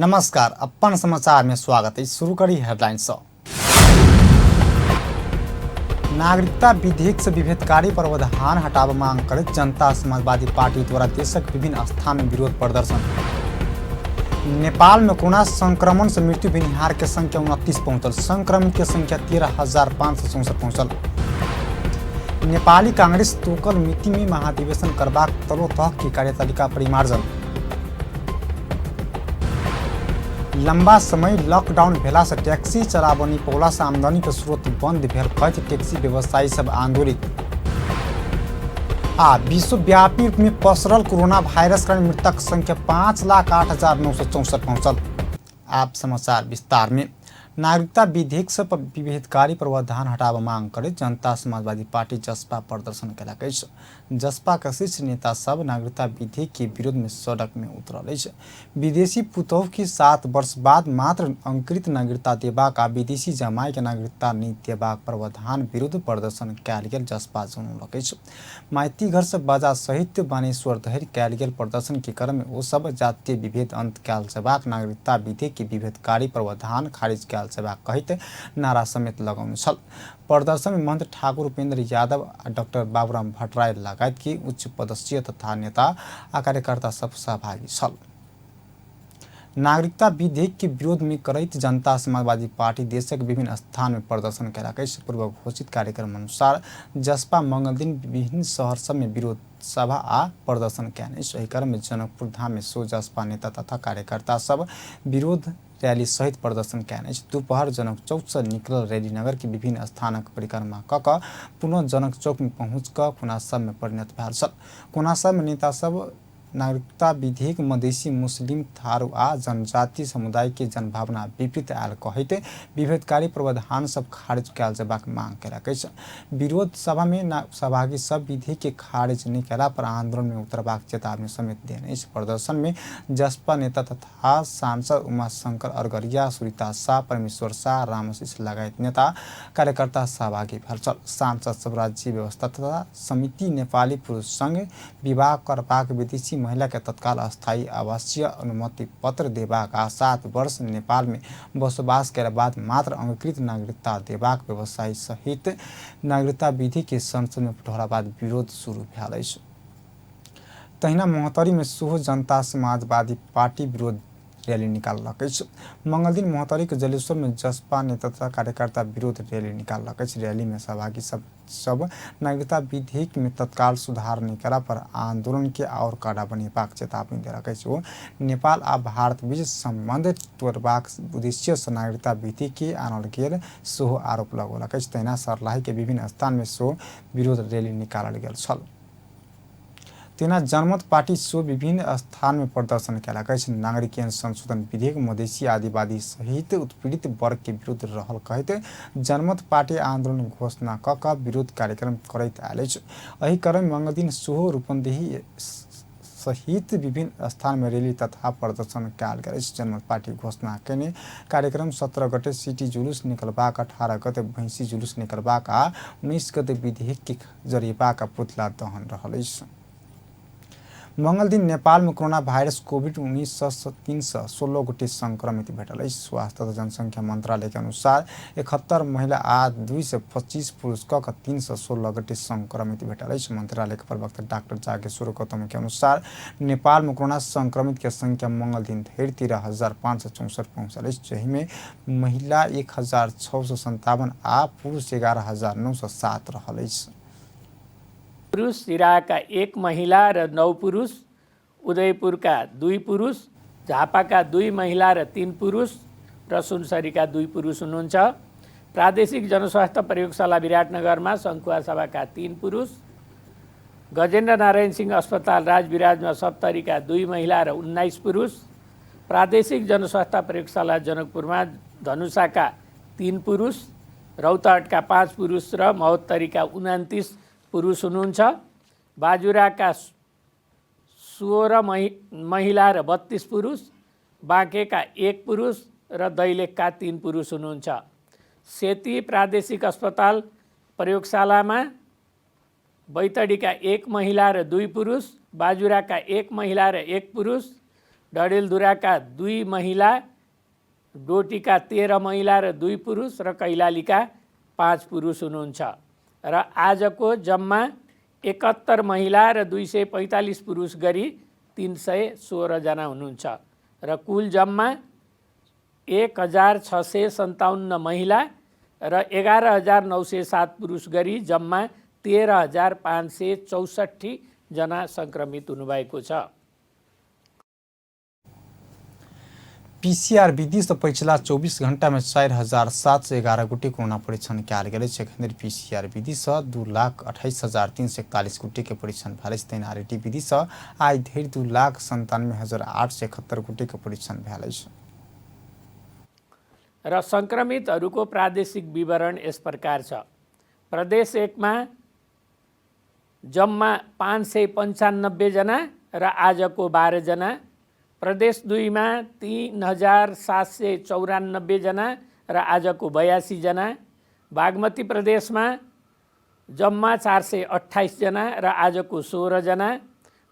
नमस्कार, अपन समाचार में स्वागत है। शुरू करी हेडलाइन से। नागरिकता विधेयक से विभेदकारी प्रावधान हटाब मांग करैत जनता समाजवादी पार्टी द्वारा देशक विभिन्न स्थान में विरोध प्रदर्शन। नेपाल में कोरोना संक्रमण से मृत्यु भेनिहार के संख्या 29 पहुंचल, संक्रमित के संख्या 13,564 पहुंचल। नेपाली कांग्रेस तोकल मिति में महाधिवेशन करबाक तलो तह के कार्यतालिका परिमार्जन। लंबा समय लॉकडाउन भेला से टैक्सी चलाबनी पौला से आमदनी के स्रोत बंद भेल कहैत टैक्सी व्यवसायी सब आंदोलित। आ विश्वव्यापी रूप में पसरल कोरोना वायरस कारण मृतक संख्या 5,08,964 पहुंचल। आप समाचार विस्तार में। नागरिकता विधेयक से विभेदकारी प्रावधान हटाब मांग करैत जनता समाजवादी पार्टी जसपा प्रदर्शन केलक अछि। जसपा के शीर्ष नेता सब नागरिकता विधेयक के विरोध में सड़क में उतरल अछि। विदेशी पुतोह के 7 वर्ष बाद मात्र अंकित नागरिकता देबाक आ विदेशी जमाई के नागरिकता नहि देबाक प्रावधान विरुद्ध प्रदर्शन कयल गेल जसपा जनौलक अछि। माइती घर से बाजा सहित बानेश्वर धरि कयल गेल प्रदर्शन के क्रम में ओ सब जातीय विभेद अंत कयल जेबाक, नागरिकता विधेयक के विभेदकारी प्रावधान खारिज कयल जेबाक कहैत नारा समेत लगौने छल। प्रदर्शन में महंत ठाकुर उपेंद्र यादव आ डॉक्टर बाबूराम भट्टराई लगायत के उच्च पदस्थीय तथा नेता आ कार्यकर्ता सब सहभागी छल। नागरिकता विधेयक के विरोध में करैत जनता समाजवादी पार्टी देशक विभिन्न स्थान में प्रदर्शन कयलक अछि। पूर्व घोषित कार्यक्रम अनुसार जसपा मंगल दिन विभिन्न शहर सब में विरोध सभा आ प्रदर्शन कयने अछि। एहि क्रम में जनकपुर धाम में सो जसपा नेता तथा कार्यकर्ता सब विरोध रैली सहित प्रदर्शन कयने अछि। दोपहर जनक चौक से निकलल रैली नगर के विभिन्न स्थानक परिक्रमा क कऽ पुनः जनक चौक में पहुँच कऽ कोना सब में परिणत भेल छल। कोना सब में नेता सब नागरिकता विधेयक मधेसी, मुस्लिम, थारू आ जनजाति समुदाय के जनभावना विपरीत आयल कहैत विभेदकारी प्रावधान सब खारिज कयल जेबाक मांग कयलक अछि। विरोध सभा में सहभागी सब विधेयक के खारिज नहि कयला पर आंदोलन में उतरबाक चेतावनी समेत देने अछि। प्रदर्शन में जसपा नेता तथा सांसद उमाशंकर अरगरिया, सुरीता शाह, परमेश्वर शाह, रामशीष लगायत नेता कार्यकर्ता सहभागी भेल छल। सांसद सब राज्य व्यवस्था तथा समिति नेपाली पुरुष संघ विवाह करबाक विदेशी महिला के तत्काल अस्थायी आवासीय अनुमति पत्र देबाक आ 7 वर्ष नेपाल में बसोबास के बाद मात्र अंगीकृत नागरिकता देबाक व्यवसायी सहित नागरिकता विधि के संसद में पठौला बाद विरोध शुरू भेल अछि। तहिना महोत्तरी में सेहो जनता समाजवादी पार्टी विरोध रैली निकाललक अछि। मंगलदिन महोत्तरी के जलेश्वर में जसपा नेता तथा कार्यकर्ता विरोध रैली निकाललक अछि। रैली में सहभागी सब सब नागरिकता विधेयक में तत्काल सुधार नहि कयला पर आंदोलन के आओर कड़ा बनेबाक चेतावनी देलक अछि। ओ नेपाल आ भारत बीच संबंध तोड़बाक उद्देश्य सँ नागरिकता विधेयक के आनल गेल सेहो आरोप लगौलक अछि। तहिना सर्लाही के विभिन्न स्थान में सेहो विरोध रैली निकालल गेल छल। तहिना जनमत पार्टी सेहो विभिन्न स्थान में प्रदर्शन कयलक अछि। नागरिक संशोधन विधेयक मधेसी आदिवासी सहित उत्पीड़ित वर्ग के विरुद्ध रहल कहैत जनमत पार्टी आंदोलन घोषणा क कऽ विरोध कार्यक्रम करैत आयल अछि। एहि क्रम में मंगलदिन सेहो रूपन्देही सहित विभिन्न स्थान में रैली तथा प्रदर्शन कयल गेल अछि। जनमत पार्टी घोषणा कयने कार्यक्रम 17 गते सिटी जुलूस निकलबाक, 18 गते भैंसी जुलूस निकलबाक आ 19 गते विधेयक के जरेबाक पुतला दहन रहल अछि। मंगलदिन नेपाल में कोरोना वायरस कोविड-19 सँ 316 गोटे संक्रमित भेटल अछि। स्वास्थ्य तथा जनसंख्या मंत्रालय के अनुसार 71 महिला आ 225 पुरुष क 316 गोटे संक्रमित भेटल अछि। मंत्रालय के प्रवक्ता डॉक्टर जागेश्वर गौतम के अनुसार नेपाल में कोरोना संक्रमित के संख्या मंगलदिन धरि 13,564 पहुंचल अछि, जाहि में महिला 1,657 आ पुरुष 11,907 रहल अछि। पुरुष, सिराहाका 1 महिला र 9 पुरुष, उदयपुरका 2 पुरुष, झापाका 2 महिला र 3 पुरुष र सुनसरीका 2 पुरुष हुनुहुन्छ। प्रादेशिक जनस्वास्थ्य प्रयोगशाला विराटनगरमा सङ्खुवासभाका 3 पुरुष, गजेन्द्र नारायण सिंह अस्पताल राजविराजमा सप्तरीका 2 महिला र 19 पुरुष, प्रादेशिक जनस्वास्थ्य प्रयोगशाला जनकपुरमा धनुषाका 3 पुरुष, रौतहटका 5 पुरुष र महोत्तरीका 29 पुरुष हुनुहुन्छ। बाजुराका 16 महिला र 32 पुरुष, बाँकेका 1 पुरुष र दैलेखका 3 पुरुष हुनुहुन्छ। सेती प्रादेशिक अस्पताल प्रयोगशालामा बैतडीका 1 महिला र 2 पुरुष, बाजुराका 1 महिला र 1 पुरुष, डडेलधुराका 2 महिला, डोटीका 13 महिला र 2 पुरुष र कैलालीका 5 पुरुष हुनुहुन्छ। र आजको जम्मा 71 महिला र 245 पुरुष गरी 316 जना हुनुहुन्छ र कुल जम्मा 1657 महिला र 11907 पुरुष गरी जम्मा 13,564 जना संक्रमित हुनुभएको छ। पीसीआर विधि से पछिला 24 घंटा में 4711 गोटे कोरोना परीक्षण कयल गेल अछि। एखन धरि पीसीआर विधि से 2,28,341 गोटे के परीक्षण भेल अछि। तहिना आरटी विधि से आइ धरि 2,97,871 गोटे के परीक्षण भेल अछि। र संक्रमितहरूको प्रादेशिक विवरण यस प्रकार छ। प्रदेश 1 मा जम्मा 595 जना र आजको 12 जना, प्रदेश 2 मा 3794 जना र आजको 82 जना, बागमती प्रदेशमा जम्मा 428 जना र आजको 16 जना,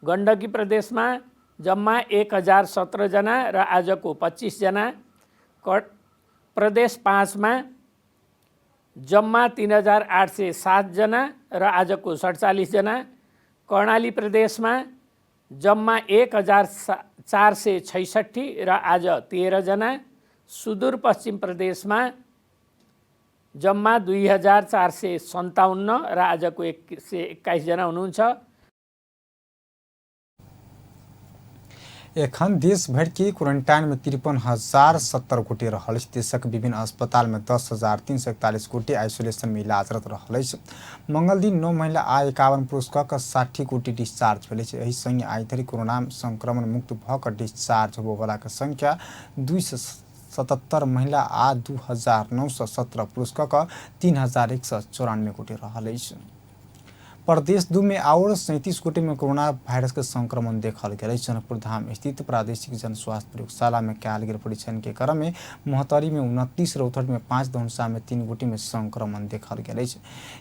गण्डकी प्रदेशमा जम्मा 1017 जना र आजको 25 जना, प्रदेश 5 मा जम्मा 3807 जना र आजको 47 जना, कर्णाली प्रदेशमा जम्मा 1466 र आज 13 जना, सुदूरपश्चिम प्रदेशमा जम्मा 2457 र आजको 121 जना हुनुहुन्छ। एखन देशभरि के क्वारेंटाइन में 53,070 गोटे रहल अछि। देशक विभिन्न अस्पताल में 10,341 गोटे आइसोलेशन में इलाजरत रहल अछि। मंगल दिन 9 महिला आ 51 पुरुष क 60 गोटे डिस्चार्ज भेल अछि। एहि संगे आइ धरि कोरोना संक्रमण मुक्त भऽ कऽ डिस्चार्ज होबयवला के संख्या 277 महिला आ 2,917 पुरुष क 3,194 गोटे रहल अछि। प्रदेश 2 में आओर 37 गोटे में कोरोना वायरस के संक्रमण देखल गेल अछि। जनकपुर धाम स्थित प्रादेशिक जन स्वास्थ्य प्रयोगशाला में कयल गेल परीक्षण के क्रम में महोत्तरी में 29, रौतहट में 5, धनुषा में 3 गोटे में संक्रमण देखल गेल अछि।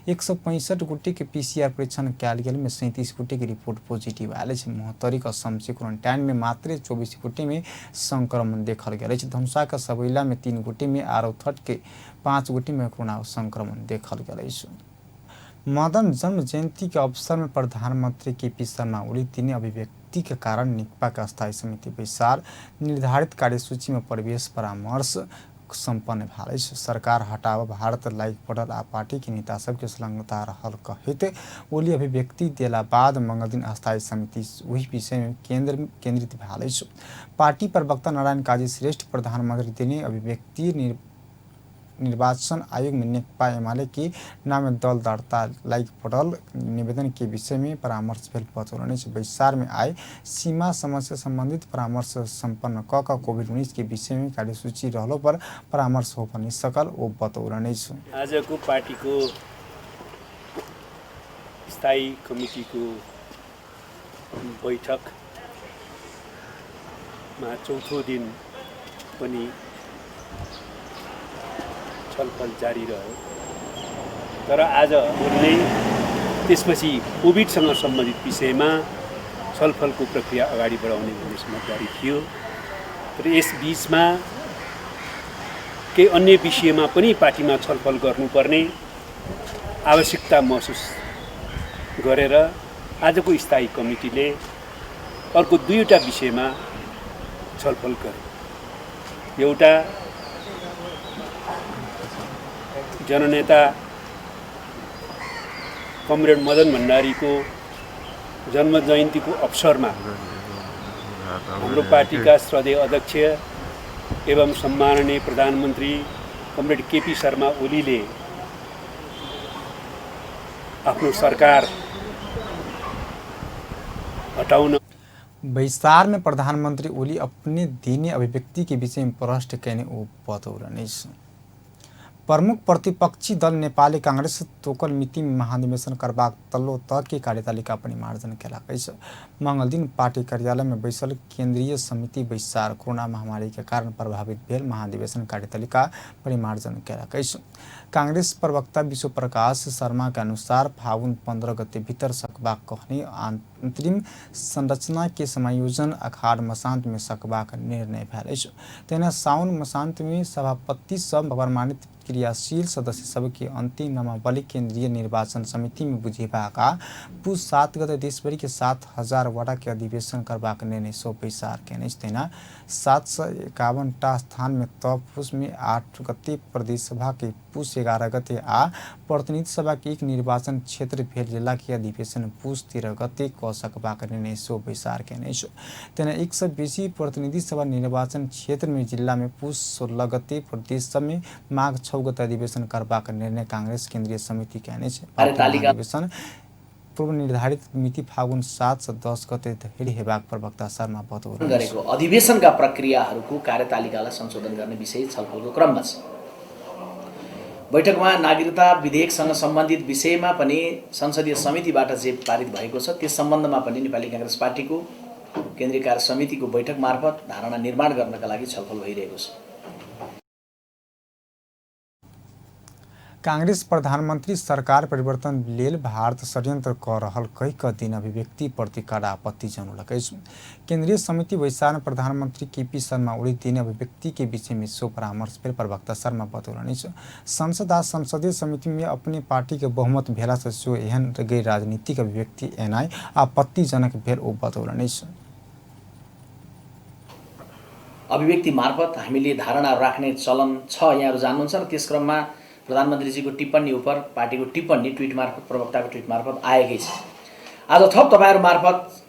165 गोटे के पीसीआर परीक्षण कयल गेल में 37 गोटे के रिपोर्ट पॉजिटिव आयल अछि। महोत्तरी के समसी क्वारंटाइन में मात्र 24 गोटे में संक्रमण देखल गेल अछि। धनुषा के सबैला में 3 गोटे में आ रौतहट के 5 गोटे में कोरोना संक्रमण देखल गेल अछि। मदन जन्म जयंती के अवसर में प्रधानमंत्री के.पी. शर्मा ओली तीन अभिव्यक्ति के कारण नेकपा के स्थायी समिति बैसार निर्धारित कार्यसूची में प्रवेश परामर्श सम्पन्न भेल अछि। सरकार हटाव भारत लाइक पड़ल आ पार्टी के नेता सबके संलग्नता रहल कहैत ओली अभिव्यक्ति देला बाद मंगलदिन स्थायी समिति ओहि विषय में केंद्रित भेल अछि। पार्टी प्रवक्ता नारायण काजी श्रेष्ठ प्रधानमंत्री देने अभिव्यक्ति निर्वाचन आयोग में नेकपा एमाले के नाम दल दर्ता लाइक पड़ल निवेदन के विषय में परामर्श भेल बतौलनि अछि। बैसार में आइ सीमा समस्या संबंधित परामर्श सम्पन्न क कऽ कोविड-19 के विषय में कार्यसूची रहलो पर परामर्श हो पनि सकल ओ बतौलनि अछि। आजको पार्टीको स्थायी कमिटीको बैठकमा चौथो दिन पनि छलफल जारी रह्यो, तर आज नै त्यसपछि कोभिडसँग सम्बन्धित विषयमा छलफलको प्रक्रिया अगाडि बढाउने भन्ने समझदारी थियो। तर यस बिचमा केही अन्य विषयमा पनि पार्टीमा छलफल गर्नुपर्ने आवश्यकता महसुस गरेर आजको स्थायी कमिटीले अर्को दुईवटा विषयमा छलफल गर्यो। एउटा जननेता कमरेड मदन भण्डारीको जन्म जयन्तीको अवसरमा हाम्रो पार्टीका श्रद्धेय अध्यक्ष एवं सम्माननीय प्रधानमन्त्री कमरेड केपी शर्मा ओलीले आफ्नो सरकार हटाउन बैसार में प्रधानमंत्री ओली अपने देने अभिव्यक्ति के विषय में प्रश्न कयने ओ बतौलनि अछि। प्रमुख प्रतिपक्षी दल नेपाली कांग्रेस तोकल मिति में महाधिवेशन करबाक तल्लो तह के कार्यतालिका परिमार्जन केलक अछि। मंगलदिन पार्टी कार्यालय में बैसल केंद्रीय समिति बैसार कोरोना महामारी के कारण प्रभावित भेल महाधिवेशन कार्यतालिका परिमार्जन केलक अछि। कांग्रेस प्रवक्ता विश्व प्रकाश शर्मा के अनुसार फागुन 15 गते भीतर सकबाक कहने अंतरिम संरचना के समायोजन अखाड़ मसांत में सकबाक निर्णय भेल अछि। तहिना साउन मसांत में सभापति सब प्रमाणित क्रियाशील सदस्य सबके अंतिम नामावली केंद्रीय निर्वाचन समिति में बुझेबाक आ पुस 7 गते देशभरि के 7000 वडा के अधिवेशन करबाक निर्णय सो बैसार केने अछि। तहिना 751 टा स्थान में तब पुस में 8 गते प्रदेश सभा के पुस 11 गते आ प्रतिनिधि सभा के एक निर्वाचन क्षेत्र भेल जिला के अधिवेशन पुस 13 गते क सकबाक निर्णय सो बैसार केने अछि। तहिना 1 से बेसी प्रतिनिधि सभा निर्वाचन क्षेत्र में जिला में पुस 16 गते प्रदेश सभ में माघ 6 गते अधिवेशन करबाक निर्णय कांग्रेस केंद्रीय समिति केने अछि। अधिवेशन पूर्व निर्धारित मिति फागुन 7 से 10 गते धरि हेबाक प्रवक्ता शर्मा बतौलनि। गरेको अधिवेशनका प्रक्रियाहरूको कार्यतालिकालाई संशोधन गर्ने विषय छलफलको क्रममा छ। बैठकमा नागरिकता विधेयकसँग सम्बन्धित विषयमा पनि संसदीय समितिबाट जे पारित भएको छ त्यस सम्बन्धमा पनि नेपाली कांग्रेस पार्टीको केन्द्रीय कार्य समितिको बैठक मार्फत धारणा निर्माण गर्नका लागि छलफल भइरहेको छ। कांग्रेस प्रधानमंत्री सरकार परिवर्तन लेल भारत षड्यंत्र क रहल कहि क दिन अभिव्यक्ति प्रति कड़ा आपत्ति जनौलक अछि। केंद्रीय समिति बैसार में प्रधानमंत्री केपी शर्मा ओली दिन अभिव्यक्ति के विषय में सो परामर्श भेल प्रवक्ता शर्मा बतौलनि अछि। संसद आ संसदीय समिति में अपने पार्टी के बहुमत भेला से सेहो एहन गैर राजनीतिक अभिव्यक्ति एनाइ आपत्तिजनक भेल ओ बतौलनि अछि। अभिव्यक्ति मार्फत हामीले धारणा राख्ने चलन छ, यहाँहरू जान्नुहुन्छ र त्यस क्रममा प्रधानमन्त्रीजीको टिप्पणी उपर पार्टीको टिप्पणी ट्विट मार्फत प्रवक्ताको ट्विट मार्फत आएकै छ। आज थप तपाईँहरू मार्फत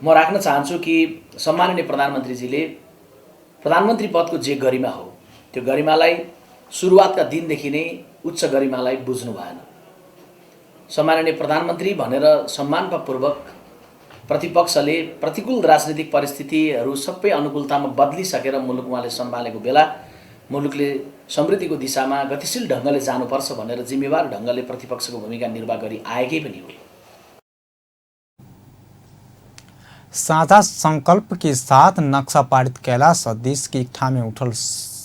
म राख्न चाहन्छु कि सम्माननीय प्रधानमन्त्रीजीले प्रधानमन्त्री पदको जे गरिमा हो त्यो गरिमालाई सुरुवातका दिनदेखि नै उच्च गरिमालाई बुझ्नु भएन। सम्माननीय प्रधानमन्त्री भनेर सम्मानपूर्वक प्रतिपक्षले प्रतिकूल राजनीतिक परिस्थितिहरू सबै अनुकूलतामा बदलिसकेर मुलुक उहाँले सम्हालेको बेला मुलुकले समृद्धिको दिशामा गतिशील ढङ्गले जानुपर्छ भनेर जिम्मेवार ढङ्गले प्रतिपक्षको भूमिका निर्वाह गरी आएकै पनि हो। साझा संकल्प के साथ नक्शा पारित कैला से देश के एकठा में उठल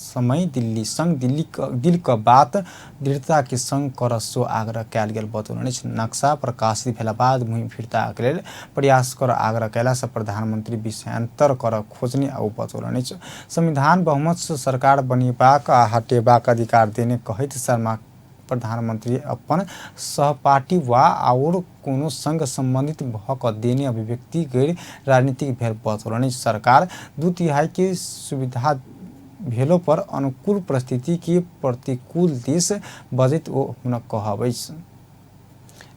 समय दिल्ली संग दिल क बात दृढ़ता के संग कर सो आग्रह कयल गेल बतौलनि अछि। नक्शा प्रकाशित भेला बाद भूमि फिर्ता के लेल प्रयास कर आग्रह कयला से प्रधानमंत्री विषयांतर कर खोजने आ ओ बतौलनि अछि। संविधान बहुमत से सरकार बनेबाक आ हटेबाक अधिकार देने कहैत शर्मा प्रधानमंत्री अपन सहपाठी वा आओर कोनो संग संबंधित भ क देने अभिव्यक्ति गैर राजनीतिक भेल बतौलनि। सरकार 2/3 के सुविधा भेलो पर अनुकूल परिस्थिति के प्रतिकूल दिस बजैत ओ हुनक कहब अछि।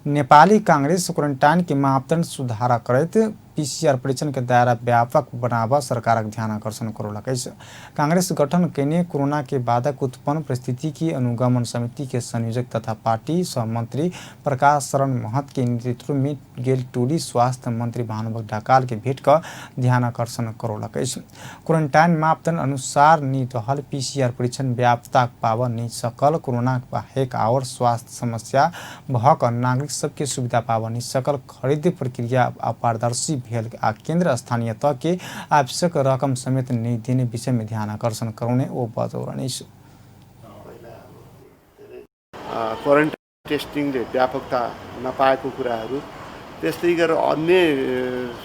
नेपाली कांग्रेस क्वारेंटाइन के मापदंड सुधार करैत पीसीआर परीक्षण के दायरा व्यापक बनाबऽ सरकारक ध्यान आकर्षण करौलक अछि। कांग्रेस गठन केने कोरोना के बादक उत्पन्न परिस्थिति के अनुगमन समिति के संयोजक तथा पार्टी सहमंत्री प्रकाश शरण महत के नेतृत्व में गेल टोली स्वास्थ्य मंत्री भानुभक्त ढकाल के भेंट क ध्यान आकर्षण करौलक अछि। क्वारेंटाइन मापदंड अनुसार नि रहल पीसीआर परीक्षण व्याप्तता पाबऽ नहि सकल कोरोना बाहेक आओर स्वास्थ्य समस्या भऽ क नागरिक सबके सुविधा पाबऽ नहि सकल खरीद प्रक्रिया अपारदर्शी भेल आ केंद्र स्थानीय तह के आवश्यक रकम समेत नहि देने विषय में ध्यान आकर्षण करौने ओ बतौलनि अछि। क्वारेन्टाइन टेस्टिङले व्यापकता नपाएको कुराहरू, त्यस्तै गरेर अन्य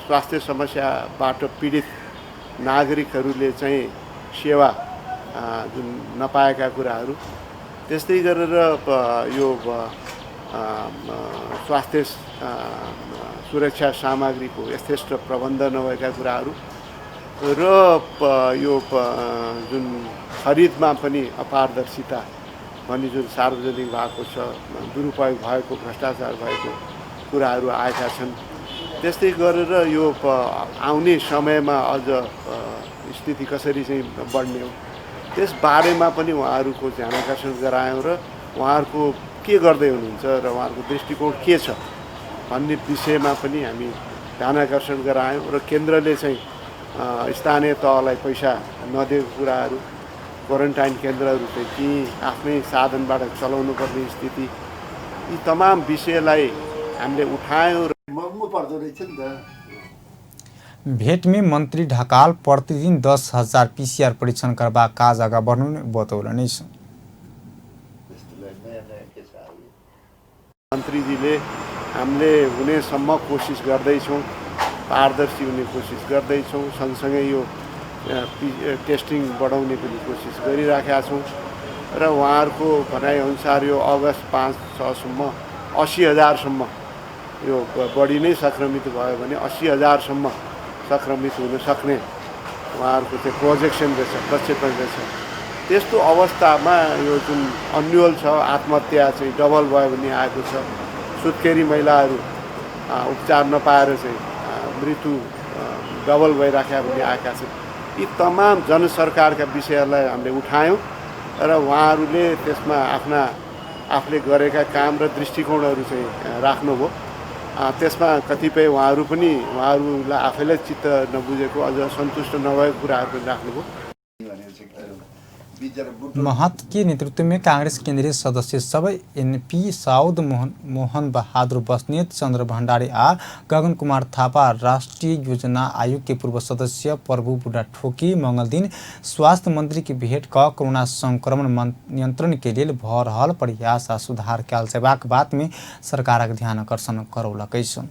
स्वास्थ्य समस्याबाट पीडित नागरिकहरूले चाहिँ सेवा जुन नपाएका कुराहरू, त्यस्तै गरेर यो स्वास्थ्य सुरक्षा सामग्रीको यथेष्ट प्रबन्ध नभएका कुराहरू र यो जुन खरिदमा पनि अपारदर्शिता भन्ने जुन सार्वजनिक भएको छ, दुरुपयोग भएको, भ्रष्टाचार भएको कुराहरू आएका छन्। त्यस्तै गरेर यो आउने समयमा अझ स्थिति कसरी चाहिँ बढ्ने हो त्यसबारेमा पनि उहाँहरूको ध्यान आकर्षण गरायौँ र उहाँहरूको के गर्दै हुनुहुन्छ र उहाँहरूको दृष्टिकोण के छ भन्ने विषयमा पनि हामी ध्यान आकर्षण गरायौँ र केन्द्रले चाहिँ स्थानीय तहलाई पैसा नदिएको कुराहरू, क्वारेन्टाइन केन्द्रहरू चाहिँ ती आफ्नै साधनबाट चलाउनु पर्ने स्थिति, यी तमाम विषयलाई हामीले उठायौँ। महँगो पर्दो रहेछ नि त। भेट में मंत्री ढकाल प्रतिदिन 10,000 पीसीआर परीक्षण करबाक काज आगा बढ़ने बतौलनि। मन्त्रीजीले हामीले हुनेसम्म कोसिस गर्दैछौँ, पारदर्शी हुने कोसिस गर्दैछौँ। सँगसँगै यो टेस्टिङ बढाउने पनि कोसिस गरिराखेका छौँ र उहाँहरूको भनाइअनुसार यो अगस्त 5-6 सम्म 80,000सम्म यो बढी नै सङ्क्रमित भयो भने 80,000सम्म सङ्क्रमित हुन सक्ने उहाँहरूको चाहिँ प्रोजेक्सन रहेछ, प्रक्षेपण रहेछ। त्यस्तो अवस्थामा यो जुन अन्यल छ, आत्महत्या चाहिँ डबल भयो भन्ने आएको छ, सुत्केरी महिलाहरू उपचार नपाएर चाहिँ मृत्यु डबल भइराख्या भन्ने आएका छन्। यी तमाम जनसरकारका विषयहरूलाई हामीले उठायौँ र उहाँहरूले त्यसमा आफ्ना आफूले गरेका काम र दृष्टिकोणहरू चाहिँ राख्नुभयो। त्यसमा कतिपय उहाँहरू पनि उहाँहरूलाई आफैलाई चित्त नबुझेको, अझ सन्तुष्ट नभएको कुराहरू पनि राख्नुभयो। महत के नेतृत्व में कांग्रेस केंद्रीय सदस्य सबै एनपी साउद, मोहन बहादुर बस्नेत, चंद्र भंडारी आ गगन कुमार थापा, राष्ट्रीय योजना आयोग के पूर्व सदस्य प्रभु बुढाथोकी मंगल दिन स्वास्थ्य मंत्री की भेंट क कोरोना संक्रमण नियंत्रण के लेल भ रहल प्रयास आ सुधार कयल जेबाक बात में सरकारक ध्यान आकर्षण करौलक अछि।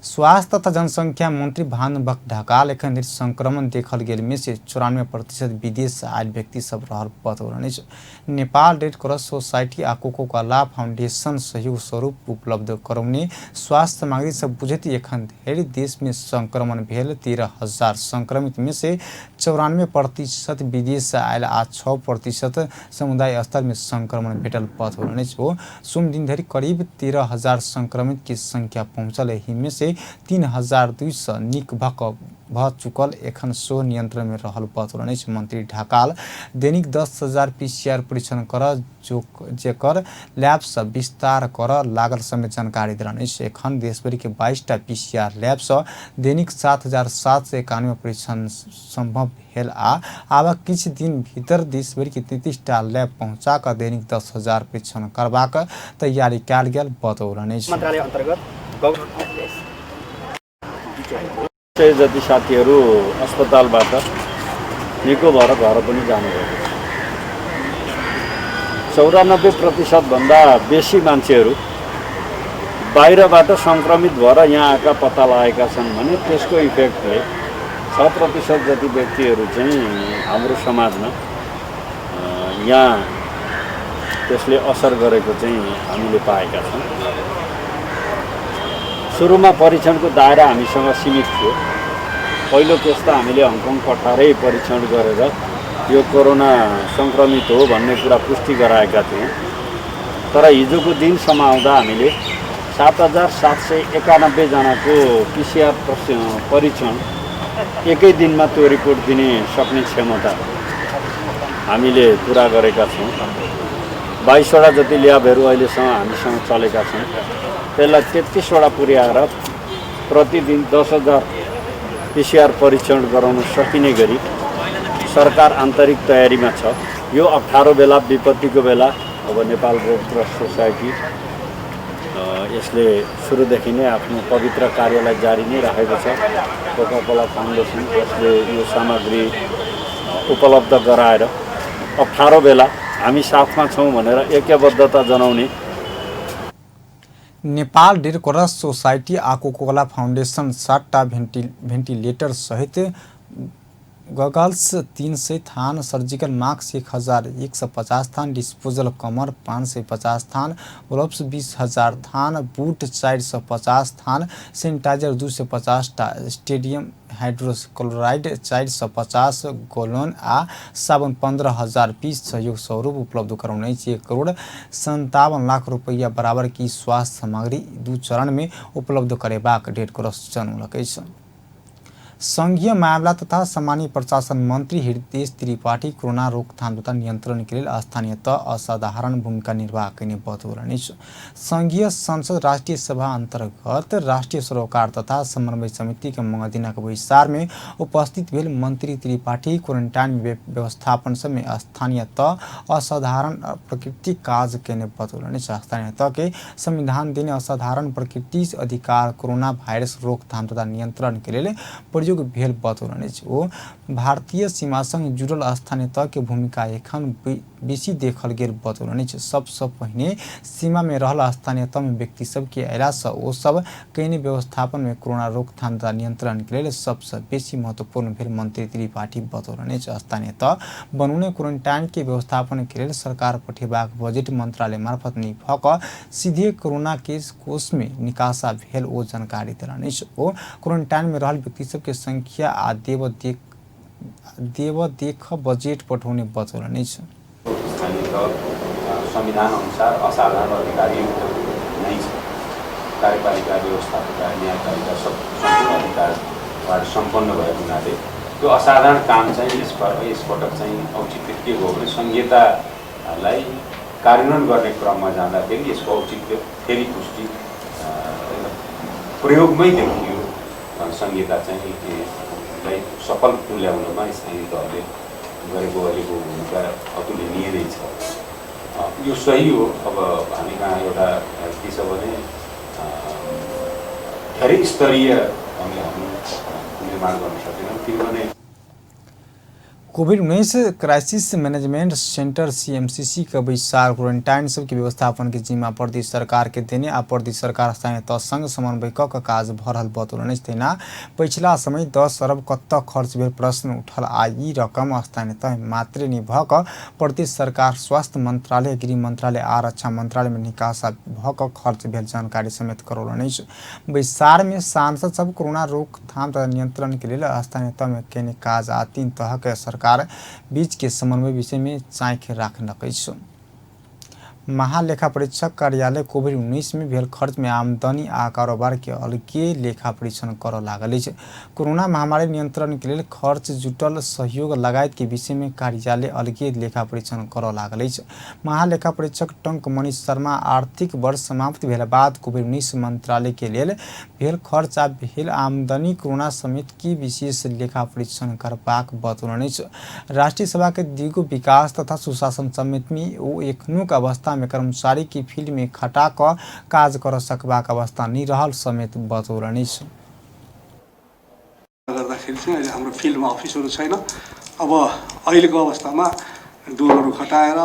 स्वास्थ्य तथा जनसंख्या मंत्री भानुभक्त ढकाल एखन धरि संक्रमण देखल गेल में से 94% विदेश से आयल व्यक्ति सब रहल बतौलनि अछि। नेपाल रेड क्रॉस सोसाइटी आ कोको कोला फाउंडेशन सहयोग स्वरूप उपलब्ध करौने स्वास्थ्य सामग्री सब बुझैत एखन धरि देश में संक्रमण भेल 13,000 संक्रमित में से 94% विदेश से आयल आ 6% समुदाय स्तर में संक्रमण भेटल बतौलनि अछि। ओ सोम दिन धरि करीब 13,000 संक्रमित के संख्या पहुँचल, एहि में से 3,200 निक भ चुकल एखन सो नियंत्रण में रहल बतौलनि अछि। मंत्री ढकाल दैनिक 10,000 पीसीआर परीक्षण कर जेकर लैब सब विस्तार कर लागल समेत जानकारी देलनि अछि। एखन देशभरि के 22टा पीसीआर लैब सँ दैनिक 7,791 परीक्षण संभव भेल आ आब किछु दिन भीतर देशभरि के 33टा लैब पहुँचा क दैनिक 10,000 परीक्षण करबाक तैयारी कयल गेल बतौलनि अछि। मन्त्रालय अन्तर्गत जति साथीहरू अस्पतालबाट निको भएर घर पनि जानुभएको छ। 94% भन्दा बेसी मान्छेहरू बाहिरबाट सङ्क्रमित भएर यहाँ आएका पत्ता लागेका छन् भने त्यसको इफेक्टले 6% जति व्यक्तिहरू चाहिँ हाम्रो समाजमा यहाँ त्यसले असर गरेको चाहिँ हामीले पाएका छौँ। सुरुमा परीक्षणको दायरा हामीसँग सीमित थियो। पहिलो केस त हामीले हङकङ पठाएरै परीक्षण गरेर यो कोरोना सङ्क्रमित हो भन्ने कुरा पुष्टि गराएका थियौँ। तर हिजोको दिनसम्म आउँदा हामीले 7,791 जनाको पिसिआर परीक्षण एकै दिनमा त्यो रिपोर्ट दिने सक्ने क्षमता हामीले पुरा गरेका छौँ। 22वटा जति ल्याबहरू अहिलेसम्म हामीसँग चलेका छन्, त्यसलाई 33वटा पुर्याएर प्रतिदिन 10,000 पिसिआर परीक्षण गराउन सकिने गरी सरकार आन्तरिक तयारीमा छ। यो अप्ठ्यारो बेला, विपत्तिको बेला अब नेपाल रेड क्रस सोसाइटी यसले सुरुदेखि नै आफ्नो पवित्र कार्यलाई जारी नै राखेको छ। कोका कोला फाउन्डेसन यसले यो सामग्री उपलब्ध गराएर अप्ठ्यारो बेला हामी साथमा छौँ भनेर ऐक्यबद्धता जनाउने नेपाल रेड क्रस सोसाइटी आ कोकोला फाउंडेशन 7टा भेन्टिलेटर सहित गगल्स 300 थान, सर्जिकल मास्क 1,150 थान, डिस्पोजल कमर 550 थान, ग्लोभ्स 20,000 थान, बूट 450 थान, सैनिटाइजर 250 टा, स्टेडियम हाइड्रोक्लोराइड 450 गैलन आ साबुन 15,000 पीस सहयोग स्वरूप उपलब्ध करौने 1,57,00,000 रुपैया बराबर की स्वास्थ्य सामग्री 2 चरण में उपलब्ध करेबाक रेड क्रॉस जनौलक अछि। संघीय मामला तथा सामान्य प्रशासन मंत्री हृदय त्रिपाठी कोरोना रोकथाम तथा नियंत्रण के लेल स्थानीय तह असाधारण भूमिका निर्वाह कयने बतौलनि अछि। संघीय संसद राष्ट्रिय सभा अंतर्गत राष्ट्रिय सरोकार तथा समन्वय समिति के मंगल दिनक बैसार में उपस्थित भेल मंत्री त्रिपाठी क्वारेंटाइन व्यवस्थापन समय स्थानीय तह असाधारण प्रकृति काज कयने बतौलनि अछि। स्थानीय तह के संविधान देने असाधारण प्रकृति अधिकार कोरोना वायरस रोकथाम तथा नियंत्रण के लेल प्रयोग भेल बतौलनि अछि। ओ भारतीय सीमासँग जुड़ल स्थानीय तह के भूमिका एखन बेसी देखल गेल बतौलनि अछि। सबसँ पहिने सीमा में रहल स्थानीय तह में व्यक्ति सब के अयला सँ ओ सब कयने व्यवस्थापन में कोरोना रोकथाम तथा नियंत्रण के लेल सबसँ बेसी महत्वपूर्ण भेल मंत्री त्रिपाठी बतौलनि अछि। स्थानीय तह बनौने क्वारेंटाइन के व्यवस्थापन के लेल सरकार पठेबाक बजट मंत्रालय मार्फत नहि भऽ कऽ सीधे कोरोना के कोष में निकासा भेल ओ जानकारी देलनि अछि। ओ क्वारेंटाइन में रहल व्यक्ति सबके संख्या आ देव देख बजेट पठौने बतौलनि अछि। स्थानीय तह संविधान अनुसार असाधारण अधिकारयुक्त नै छ। कार्यपालिका, व्यवस्थापिका, न्यायपालिका सब सम्पूर्ण अधिकारबाट सम्पन्न भएको हुनाले त्यो असाधारण काम चाहिँ यसपटक चाहिँ औचित्य के हो भने संहितालाई कार्यान्वयन गर्ने क्रममा जाँदाखेरि यसको औचित्य फेरि पुष्टि प्रयोगमै देखियो। संहिता चाहिँ लाई सफल तुल्याउनमा स्थानीय तहले गरेको अहिलेको भूमिका अतुलनीय नै छ। यो सही हो। अब हामी कहाँ एउटा के छ भने धेरै स्तरीय हामीले निर्माण गर्न सकेनौँ, किनभने कोभिड-19 क्राइसिस मैनेजमेंट सेंटर सीएमसीसी के बैसार क्वारेंटाइन सबके व्यवस्थापन के जिम्मा प्रदेश सरकार के देने आ प्रदेश सरकार स्थानीय तह संग समन्वय क के काज भ रहल बतौलनि अछि। तहिना पछिला समय 10 अरब कतऽ खर्च भेल प्रश्न उठल आ ई रकम स्थानीय तह मात्रे नहि भऽ कऽ प्रदेश सरकार, स्वास्थ्य मंत्रालय, गृह मंत्रालय आ रक्षा मंत्रालय में निकासा भऽ कऽ खर्च भेल जानकारी समेत करौलनि अछि। बैसार में सांसद सब कोरोना रोकथाम तथा नियंत्रण के लेल स्थानीय तह में कयने काज आ तीन तह के सरकार बीच के समन्वय विषय में चाँखि राखलक अछि। महालेखा परीक्षक कार्यालय कोभिड-19 में भेल खर्च में आमदनी आ कारोबार के अलगे लेखा परीक्षण करऽ लागल अछि। कोरोना महामारी नियंत्रण के लेल खर्च जुटल सहयोग लगायत के विषय में कार्यालय अलगे लेखा परीक्षण करऽ लागल अछि। महालेखा परीक्षक टंकमणि शर्मा आर्थिक वर्ष समाप्त भेला बाद कोभिड-19 मंत्रालय के लेल भेल खर्च आ भेल आमदनी कोरोना समेत की विशेष लेखा परीक्षण करबाक बतौलनि अछि। राष्ट्रीय सभा के दिगो विकास तथा सुशासन समिति में ओ एखनुक अवस्था में कर्मचारी के फील्ड में खटा कऽ काज कर सकबाक अवस्था नहि रहल समेत बतौलनि अछि। गर्दाखेरि चाहिँ अहिले हाम्रो फिल्डमा अफिसहरू छैन। अब अहिलेको अवस्थामा डोरहरू खटाएर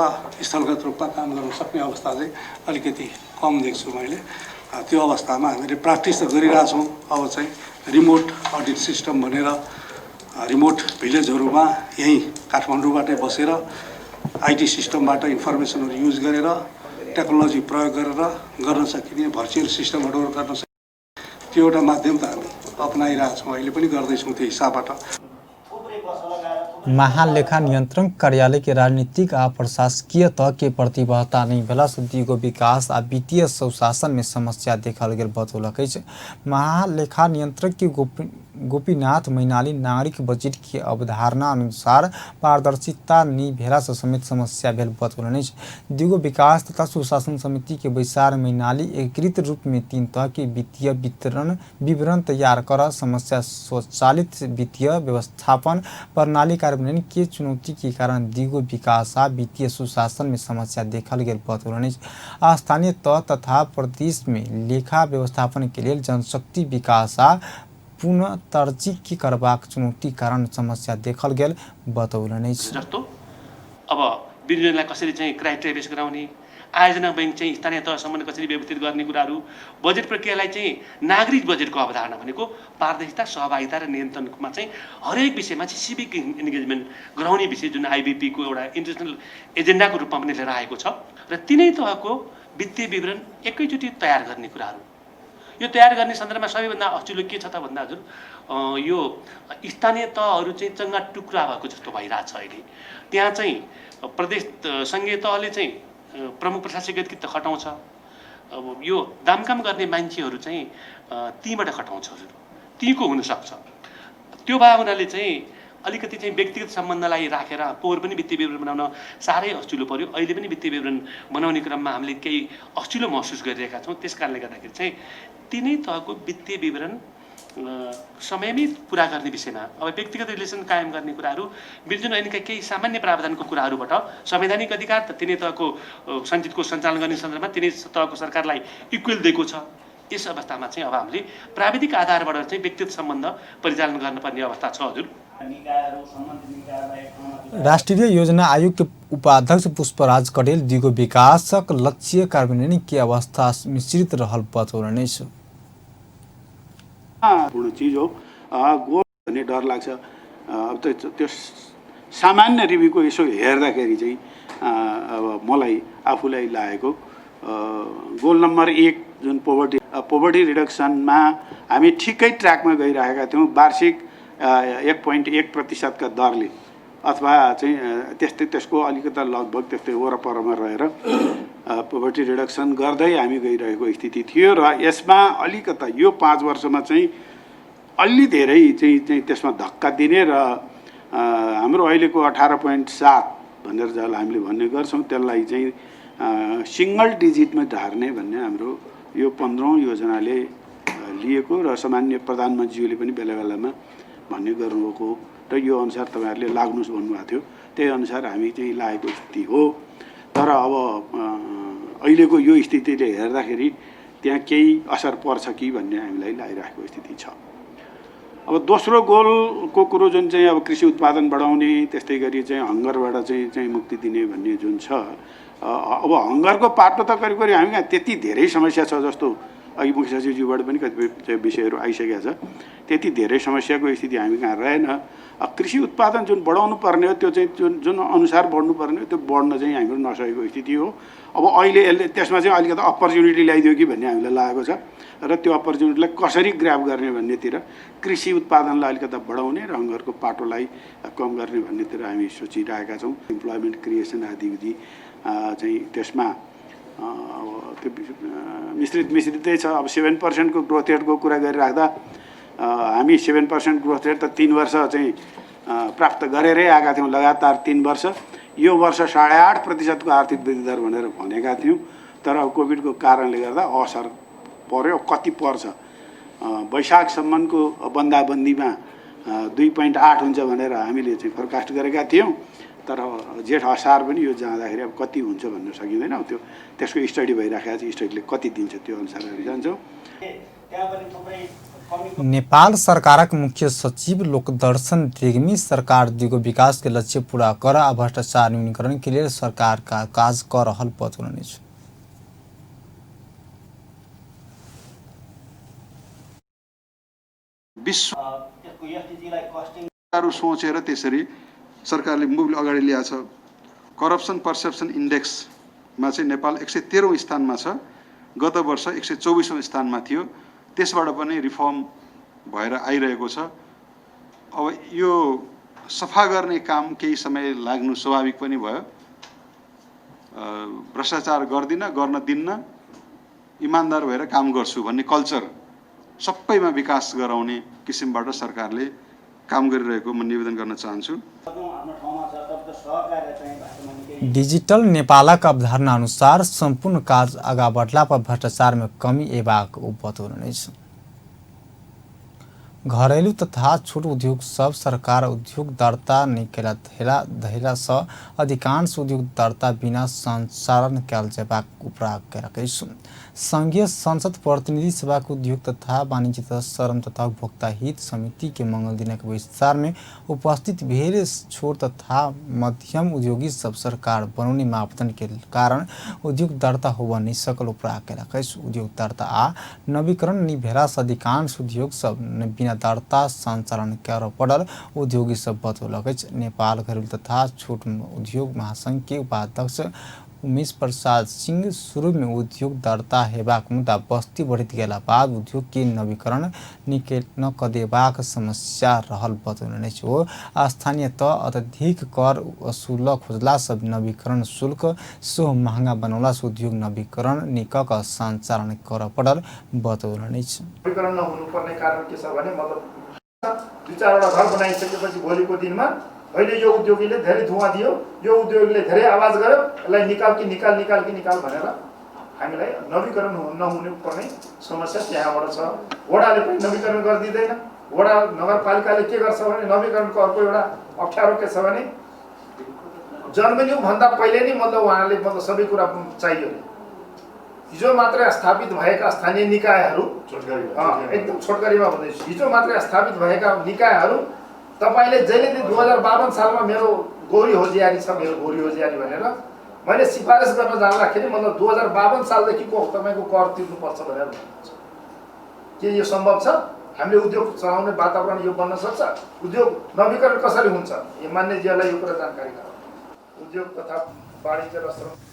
स्थलगत रूपमा काम गर्न सक्ने अवस्था चाहिँ अलिकति कम देख्छु मैले। त्यो अवस्थामा हामीले प्र्याक्टिस त गरिरहेछौँ। अब चाहिँ रिमोट अडिट सिस्टम भनेर रिमोट भिलेजहरूमा यहीँ काठमाडौँबाटै बसेर IT सिस्टमबाट इन्फर्मेसनहरू युज गरेर टेक्नोलोजी प्रयोग गरेर गर्न सकिने भर्चुअल सिस्टमहरू गर्न सकिने त्यो एउटा माध्यम त हामी अपनाइरहेछौँ, अहिले पनि गर्दैछौँ त्यो हिसाबबाट। महालेखा नियंत्रण कार्यालय के राजनीतिक आ प्रशासकीय तह के प्रतिबद्धता नहि भेला सँ दिगो विकास आ वित्तीय सुशासन में समस्या देखल गेल बतौलक अछि। महालेखा नियंत्रक के गोपीनाथ मैनाली नागरिक बजट के अवधारणा अनुसार पारदर्शिता नहि भेला सँ समेत समस्या भेल बतौलनि अछि। दिगो विकास तथा सुशासन समिति के बैसार मैनाली एकीकृत रूप में तीन तह के वित्तीय विवरण तैयार कर समस्या स्वचालित वित्तीय व्यवस्थापन प्रणाली कार्यान्वयन के चुनौती के कारण दिगो विकास आ वित्तीय सुशासन में समस्या देखल गेल बतौलनि अछि। स्थानीय तह तथा प्रदेश में लेखा व्यवस्थापन के लेल जनशक्ति विकास आ पुनः तरजीह करबाक चुनौती कारण समस्या देखल गेल बतौलनि अछि। जस्तो अब विनियोजनलाई कसरी चाहिँ क्राइटेरिया बेस गराउने, आयोजना बैंक चाहिँ स्थानीय तहसम्म कसरी व्यवस्थित गर्ने कुराहरू, बजेट प्रक्रियालाई चाहिँ नागरिक बजेटको अवधारणा भनेको पारदर्शिता, सहभागिता र नियन्त्रणमा चाहिँ हरेक विषयमा चाहिँ सिभिक इन्गेजमेन्ट गराउने विषय जुन आइबिपीको एउटा इन्टरनेसनल एजेन्डाको रूपमा पनि लिएर आएको छ र तिनै तहको वित्तीय विवरण एकैचोटि तयार गर्ने कुराहरू। यो तयार गर्ने सन्दर्भमा सबैभन्दा असजिलो के छ त भन्दा हजुर यो स्थानीय तहहरू चाहिँ चङ्गा टुक्रा भएको जस्तो भइरहेछ अहिले। त्यहाँ चाहिँ प्रदेश सङ्घीय तहले चाहिँ प्रमुख प्रशासकीय गतिविधि त खटाउँछ, अब यो दामकाम गर्ने मान्छेहरू चाहिँ तीबाट खटाउँछ हजुर, तीको हुनसक्छ। त्यो भए हुनाले चाहिँ अलिकति चाहिँ व्यक्तिगत सम्बन्धलाई राखेर पोहोर पनि वित्तीय विवरण बनाउन साह्रै असजिलो पर्यो, अहिले पनि वित्तीय विवरण बनाउने क्रममा हामीले केही असजिलो महसुस गरिरहेका छौँ। त्यस कारणले गर्दाखेरि चाहिँ तिनै तहको वित्तीय विवरण समयमै पुरा गर्ने विषयमा अब व्यक्तिगत रिलेसन कायम गर्ने कुराहरू, विनियोजन ऐनका केही सामान्य प्रावधानको कुराहरूबाट संवैधानिक अधिकार त तिनै तहको सञ्चित कोष सञ्चालन गर्ने सन्दर्भमा तिनै तहको सरकारलाई इक्वल दिएको छ। यस अवस्थामा चाहिँ अब हामीले प्राविधिक आधारबाट चाहिँ व्यक्तिगत सम्बन्ध परिचालन गर्नुपर्ने अवस्था छ हजुर। राष्ट्रिय योजना आयोग के उपाध्यक्ष पुष्पराज कडेल दिगो विकासक लक्ष्य कार्यान्वयन के अवस्था मिश्रित रहल बतौलनि अछि। पूर्ण चिज हो गोल भन्ने डर लाग्छ। अब त्यो सामान्य रिभ्यूको यसो हेर्दाखेरि चाहिँ अब मलाई आफूलाई लागेको गोल नम्बर 1 जुन पोभर्टी रिडक्सनमा हामी ठिकै ट्र्याकमा गइरहेका थियौँ। वार्षिक 1.1% का दरले अथवा चाहिँ त्यस्तै त्यसको अलिकता लगभग त्यस्तै वरपरमा रहेर पोभर्टी रिडक्सन गर्दै हामी गइरहेको स्थिति थियो र यसमा अलिकता यो 5 वर्षमा चाहिँ अलि धेरै चाहिँ चाहिँ त्यसमा धक्का दिने र हाम्रो अहिलेको 18.7 भनेर जसलाई हामीले भन्ने गर्छौँ त्यसलाई चाहिँ सिङ्गल डिजिटमा ढार्ने भन्ने हाम्रो यो 15औं योजनाले लिएको र सामान्य प्रधानमन्त्रीज्यूले पनि बेला बेलामा भन्ने गर्नुभएको र यो अनुसार तपाईँहरूले लाग्नुहोस् भन्नुभएको थियो, त्यही अनुसार हामी चाहिँ लागेको स्थिति हो। तर अब अहिलेको यो स्थितिले हेर्दाखेरि त्यहाँ केही असर पर्छ कि भन्ने हामीलाई लागिरहेको स्थिति छ। अब दोस्रो गोलको कुरो जुन चाहिँ अब कृषि उत्पादन बढाउने, त्यस्तै गरी चाहिँ हङ्गरबाट चाहिँ चाहिँ मुक्ति दिने भन्ने जुन छ, अब हङ्गरको पाटो त करिब करिब हामी कहाँ त्यति धेरै समस्या छ जस्तो अघि मुख्य सचिवज्यूबाट पनि कतिपय विषयहरू आइसकेको छ, त्यति धेरै समस्याको स्थिति हामी कहाँ रहेन। कृषि उत्पादन जुन बढाउनु पर्ने हो त्यो चाहिँ जुन जुन अनुसार बढ्नुपर्ने हो त्यो बढ्न चाहिँ हामीहरू नसकेको स्थिति हो। अब अहिले यसले त्यसमा चाहिँ अलिकति अपर्च्युनिटी ल्याइदियो कि भन्ने हामीलाई लागेको छ र त्यो अपर्च्युनिटीलाई कसरी ग्र्याब गर्ने भन्नेतिर कृषि उत्पादनलाई अलिकति बढाउने र हङ्गरको पाटोलाई कम गर्ने भन्नेतिर हामी सोचिरहेका छौँ। इम्प्लोइमेन्ट क्रिएसन आदि विधि चाहिँ त्यसमा अब त्यो मिश्रितै छ। अब 7% को ग्रोथ रेटको कुरा गरिराख्दा हामी 7% ग्रोथ रेट त 3 वर्ष चाहिँ प्राप्त गरेरै आएका थियौँ, लगातार 3 वर्ष। यो वर्ष 8.5% को आर्थिक वृद्धि दर भनेर भनेका थियौँ, तर अब कोभिडको कारणले गर्दा असर पर्यो। कति पर्छ, वैशाखसम्मको बन्दाबन्दीमा 2.8 हुन्छ भनेर हामीले चाहिँ फोरकास्ट गरेका थियौँ, तर जेठ असार पनि यो जाँदाखेरि अब कति हुन्छ भन्न सकिँदैन। त्यो त्यसको स्टडी भइराखेको छ, स्टडीले कति दिन्छ त्यो अनुसार हामी जान्छौँ। नेपाल सरकारक मुख्य सचिव लोकदर्शन रेग्मी सरकार दिगो विकास के लक्ष्य पूरा कर आ भ्रष्टाचार न्यूनीकरण के लिए सरकार का काज कर रहल बतौलनि अछि। विश्व सोचेर त्यसरी सरकारले मुभ अगाडि ल्याएको छ। करप्सन पर्सेप्सन इन्डेक्समा चाहिँ नेपाल 113औं स्थानमा छ, गत वर्ष 124औं स्थानमा थियो। त्यसबाट पनि रिफर्म भएर आइरहेको छ। अब यो सफा गर्ने काम केही समय लाग्नु स्वाभाविक पनि भयो। भ्रष्टाचार गर्दिन, गर्न दिन्न, इमान्दार भएर काम गर्छु भन्ने कल्चर सबैमा विकास गराउने किसिमबाट सरकारले काम गरिरहेको म निवेदन गर्न चाहन्छु। डिजिटल नेपालक अवधारणा अनुसार सम्पूर्ण काज आगा बढ़ला पर भ्रष्टाचार में कमी एबाक बतौलनि अछि। घरेलू तथा छोट उद्योग सब सरकार उद्योग दर्ता नहि धैला सँ अधिकांश उद्योग दर्ता बिना संचालन कयल जेबाक उपराग कयलक अछि। संघीय संसद प्रतिनिधि सभाक उद्योग तथा वाणिज्य तथा श्रम तथा उपभोक्ता हित समिति के मंगल दिनक बैसार में उपस्थित भेल छोट तथा मध्यम उद्योगी सब सरकार बनौने मापदंड के कारण उद्योग दर्ता होबय नहि सकल उपराग कयलक अछि। उद्योग दर्ता आ नवीकरण नहि भेला सँ अधिकांश उद्योग सब बिना दर्ता संचालन करय पड़ल उद्योगी सब बतौलक अछि। नेपाल घरेलू तथा छोट उद्योग महासंघ के उपाध्यक्ष उमेश प्रसाद सिंह शुरू में उद्योग दर्ता हेबाक मुद्दा बस्ती बढ़ैत गेला बाद उद्योग के नवीकरण न कदेबाक समस्या रहल बतौलनि अछि। ओ स्थानीय तह अत्यधिक कर वसूल खोजला सँ नवीकरण शुल्क सेहो महंगा बनौला सँ उद्योग नवीकरण निकक संचालन करय पड़ल बतौलनि अछि। नवीकरण नहुनुपर्ने कारण के छ भने मतलब 2-4 वटा घर बनाइसकेपछि भोलिको दिनमा अहिले यो उद्योगीले धेरै धुवाँ दियो, यो उद्योगीले धेरै आवाज गर्यो, यसलाई निकाल कि निकाल, निकाल कि निकाल भनेर हामीलाई नवीकरण नहुनु पर्ने समस्या त्यहाँबाट छ। वडाले पनि नवीकरण गरिदिँदैन। वडा नगरपालिकाले के गर्छ भने नवीकरणको अर्को एउटा अप्ठ्यारो के छ भने जन्मिनुभन्दा पहिले नै मतलब उहाँले मतलब सबै कुरा चाहियो। हिजो मात्रै स्थापित भएका स्थानीय निकायहरू, एकदम छोटकरीमा भन्दैछु, हिजो मात्रै स्थापित भएका निकायहरू तपाईँले जहिले 2052 सालमा मेरो गोरी होजियारी छ, मेरो गोरी होजियारी भनेर मैले सिफारिस गर्न जाँदाखेरि मतलब 2052 सालदेखिको तपाईँको कर तिर्नुपर्छ भनेर भन्नुहुन्छ। के यो सम्भव छ? हामीले उद्योग चलाउने वातावरण यो बन्न सक्छ? उद्योग नवीकरण कसरी हुन्छ? यो मान्यजीहरूलाई यो कुरा जानकारी गराउँ। उद्योग तथा वाणिज्य र श्रम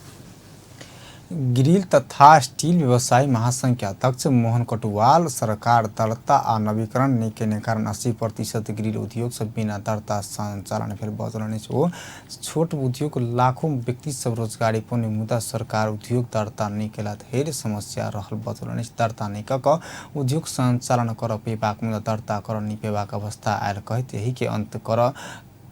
ग्रिल तथा स्टील व्यवसायी महासंघ के अध्यक्ष मोहन कटुवाल सरकार दर्ता आ नवीकरण नहि केने कारण 80% ग्रिल उद्योग सब बिना दर्ता संचालन भेल बतौलनि। ओ छोट उद्योग लाखों व्यक्ति सब रोजगारी पौने मुदा सरकार उद्योग दर्ता नहि केला धरि समस्या रहल बतौलनि। दर्ता नहि कऽ कऽ उद्योग संचालन कर पेबाक मुदा दर्ता कर नहि पेबाक अवस्था आयल कहैत एहि के अंत कर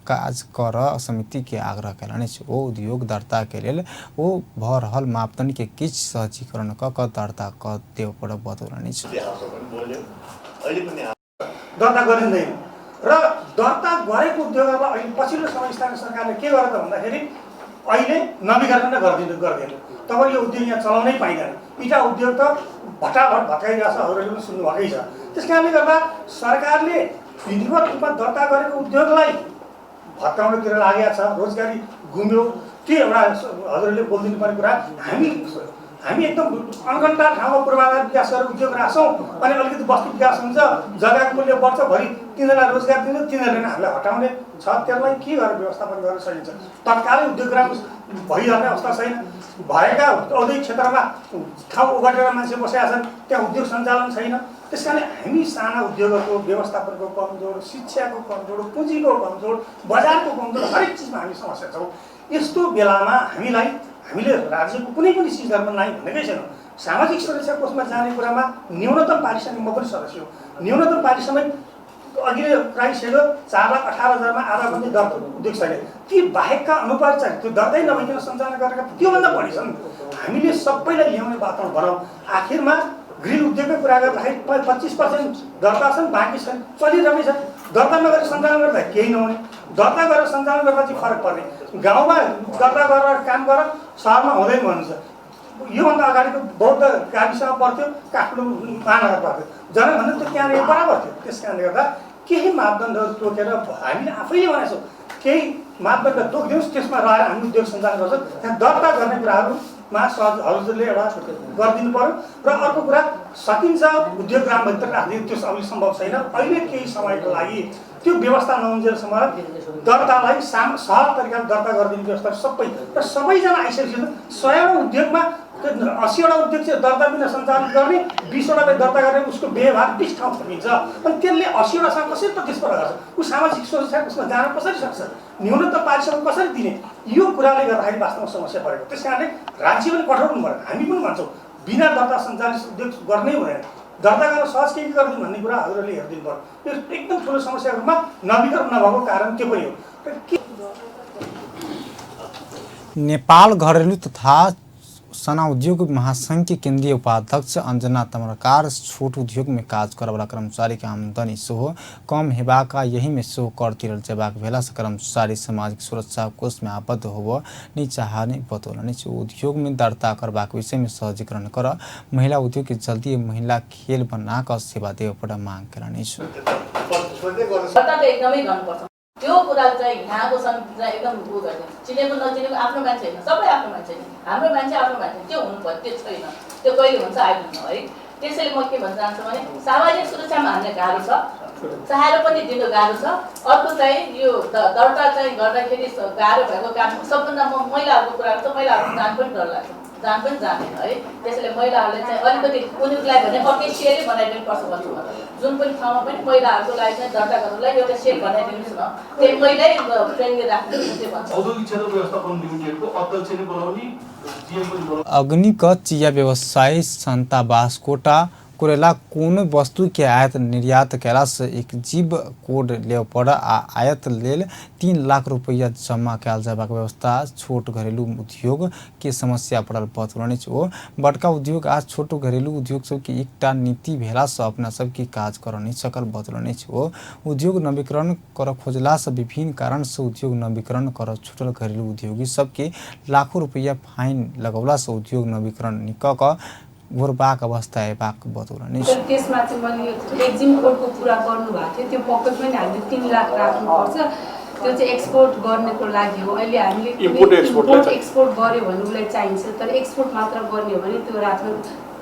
काज कर समिति के आग्रह कयलनि। ओ उद्योग दर्ता के लेल ओ भऽ रहल मापदंड के किछु सहजीकरण कऽ कऽ दर्ता कऽ देब पड़ब बतौलनि। दर्ता गरिँदैन र दर्ता गरेको उद्योगहरूलाई अहिले पछिल्लो समय स्थानीय सरकारले के गर्यो त भन्दाखेरि अहिले नवीकरण नै गर्दैन। तब यो उद्योग यहाँ चलाउनै पाइँदैन। इटा उद्योग त भटाभट भत्काइरहेको छ, हजुरहरूले पनि सुन्नुभएकै छ। त्यस कारणले गर्दा सरकारले विधिवत रूपमा दर्ता गरेको उद्योगलाई भत्काउनतिर लागेको छ, रोजगारी गुम्यो। त्यो एउटा हजुरहरूले बोलिदिनु पर्ने कुरा। हामी एकदम अनघन्टा ठाउँमा पूर्वाधार विकास गरेर उद्योग राख्छौँ अनि अलिकति बस्ती विकास हुन्छ, जग्गाको मूल्य बढ्छ, भरि तिनीहरूलाई रोजगार दिन्छ, तिनीहरूले नै हामीलाई हटाउने छ। त्यसलाई के गरेर व्यवस्थापन गर्न सकिन्छ? तत्कालै उद्योग राम्रो भइहाल्ने अवस्था छैन। भएका औद्योगिक क्षेत्रमा ठाउँ ओगटेर मान्छे बसेका छन्, त्यहाँ उद्योग सञ्चालन छैन। त्यस कारणले हामी साना उद्योगहरूको व्यवस्थापनको कमजोर, शिक्षाको कमजोर, पुँजीको कमजोर, बजारको कमजोर, हरेक चिजमा हामी समस्या छौँ। यस्तो बेलामा हामीले राज्यको कुनै पनि चिजहरूमा नाइ भनेकै छैनौँ। सामाजिक सुरक्षा कोषमा जाने कुरामा न्यूनतम पारिश्रमिक, म पनि सदस्य हो, न्यूनतम पारिश्रमिक अघि प्राइसहरू 4,18,000मा आधा भन्दै दर उद्योग छैन। ती बाहेकका अनुपचारिक त्यो दर्तै नभइकन सञ्चालन गरेका त्योभन्दा बढी छन्। हामीले सबैलाई ल्याउने वातावरण बनाऊँ। आखिरमा ग्रिल उद्योगकै कुरा गर्दाखेरि 25% दर्ता छन्, बाँकी छन्, चलिरहेकै छन्। दर्ता नगरेर सञ्चालन गर्दा केही नहुने, दर्ता गरेर सञ्चालन गर्दा चाहिँ फरक पर्ने। गाउँमा दर्ता गरेर काम गर, सहरमा हुँदैन भन्नुहुन्छ। योभन्दा अगाडिको बौद्ध गाविसमा पर्थ्यो, काठमाडौँ महानगर पर्थ्यो, जनभन्दा त्यो त्यहाँनिर बराबर थियो। त्यस कारणले गर्दा केही मापदण्डहरू तोकेर हामीले आफैले भनेको छौँ, केही मापदण्ड तोकिदिनुहोस्, त्यसमा रहेर हामी उद्योग सञ्चालन गर्छौँ। त्यहाँ दर्ता गर्ने कुराहरूमा सहज हजुरले एउटा गरिदिनु पऱ्यो। र अर्को कुरा, सकिन्छ उद्योग ग्रामभित्र राखिदिनु, त्यो अहिले सम्भव छैन। अहिले केही समयको लागि त्यो व्यवस्था नहुन्जेलसम्म दर्तालाई सहज तरिकाले दर्ता गरिदिने व्यवस्था सबै र सबैजना आइसकेपछि 100वटा उद्योगमा 80वटा उद्योग चाहिँ दर्ता बिना सञ्चालन गर्ने, 20वटालाई दर्ता गर्ने, उसको व्यवहार 20 ठाउँ थपिन्छ। अनि त्यसले 80वटासँग कसरी प्रतिस्पर्धा गर्छ? ऊ सामाजिक सुरक्षा उसमा जान कसरी सक्छ? न्यूनतम पारिश्रमिक कसरी दिने? यो कुराले गर्दाखेरि वास्तवमा समस्या परेको। त्यस कारणले राज्य पनि कठोर हुनु पऱ्यो। हामी पनि भन्छौँ बिना दर्ता सञ्चालित उद्योग गर्नै हुँदैन, दर्ता गर्न सहज के गरिदिनु भन्ने कुरा हजुरहरूले हेरिदिनु पर्यो। यो एकदम ठुलो समस्याको रूपमा नवीकरण नभएको कारण त्यो पनि हो। नेपाल घरेलु तथा साना उद्योग महासंघ के केंद्रीय उपाध्यक्ष अंजना तमरकार छोट उद्योग में काज करवला कर्मचारी के आमदनी सेहो कम हेबाक आ यही में सेहो कर तिरल जेबाक भेला से कर्मचारी सामाजिक सुरक्षा कोष में आबद्ध होबऽ नहि चाहने बतौलनि। उद्योग में दर्ता करबाक विषय में सहजीकरण कर महिला उद्योग के जल्दी महिला खेल बना कऽ सेवा देबऽ पर मांग केलनि। त्यो कुरा चाहिँ यहाँको समिति चाहिँ एकदम उ गर्दैन, चिनेको नचिनेको आफ्नो मान्छे होइन, सबै आफ्नो मान्छे होइन, हाम्रो मान्छे आफ्नो मान्छे त्यो हुनु पर्यो, त्यो छैन, त्यो कहिले हुन्छ I don't know है। त्यसैले म के भन्न चाहन्छु भने सामाजिक सुरक्षामा हामीलाई गाह्रो छ, चाहेर पनि दिनु गाह्रो छ। अर्को चाहिँ यो दर्ता चाहिँ गर्दाखेरि गाह्रो भएको काम सबभन्दा म महिलाहरूको कुरा गर्छु, महिलाहरूको जान पनि डर लाग्छ, जान पनि जाँदैन है। त्यसैले महिलाहरूले चाहिँ अलिकति उनीहरूलाई भने अर्कै सेलै बनाइदिनुपर्छ भन्छु म। जुन पनि ठाउँमा पनि महिलाहरूको लागि चाहिँ दर्ता गर्नुलाई एउटा सेल बनाइदिनुहोस् न, त्यही महिलै फ्रेन्डली राख्नु त्यो भन्छ। अग्निक चिया व्यवसायी शान्ता बास्कोटा कोरेला कोनो वस्तु के आयात निर्यात कयला से एक जीव कोड लेब पड़ आ आयात लेल 3 लाख रुपया जमा कयल जयबाक व्यवस्था छोट घरेलू उद्योग के समस्या पड़ल बतौलनि। ओ बड़का उद्योग आ छोट घरेलू उद्योग सबके एकटा नीति भेला से अपना सबके काज कर नहि सकल बतौलनि। ओ उद्योग नवीकरण कर खोजला से विभिन्न कारण से उद्योग नवीकरण कर छूटल घरेलू उद्योगी सबके लाखों रुपया फाइन लगौला से उद्योग नवीकरण निक क घोरबाक अवस्था अयबाक बतौलनि। त्यसमा चाहिँ मैले यो एक्जिम कोडको कुरा गर्नुभएको थियो, त्यो पक्कै पनि हामीले 3 लाख राख्नुपर्छ। त्यो चाहिँ एक्सपोर्ट गर्नको लागि हो। अहिले हामीले इम्पोर्ट एक्सपोर्ट गर्यो भने उसलाई चाहिन्छ, तर एक्सपोर्ट मात्र गर्ने हो भने त्यो राख्नु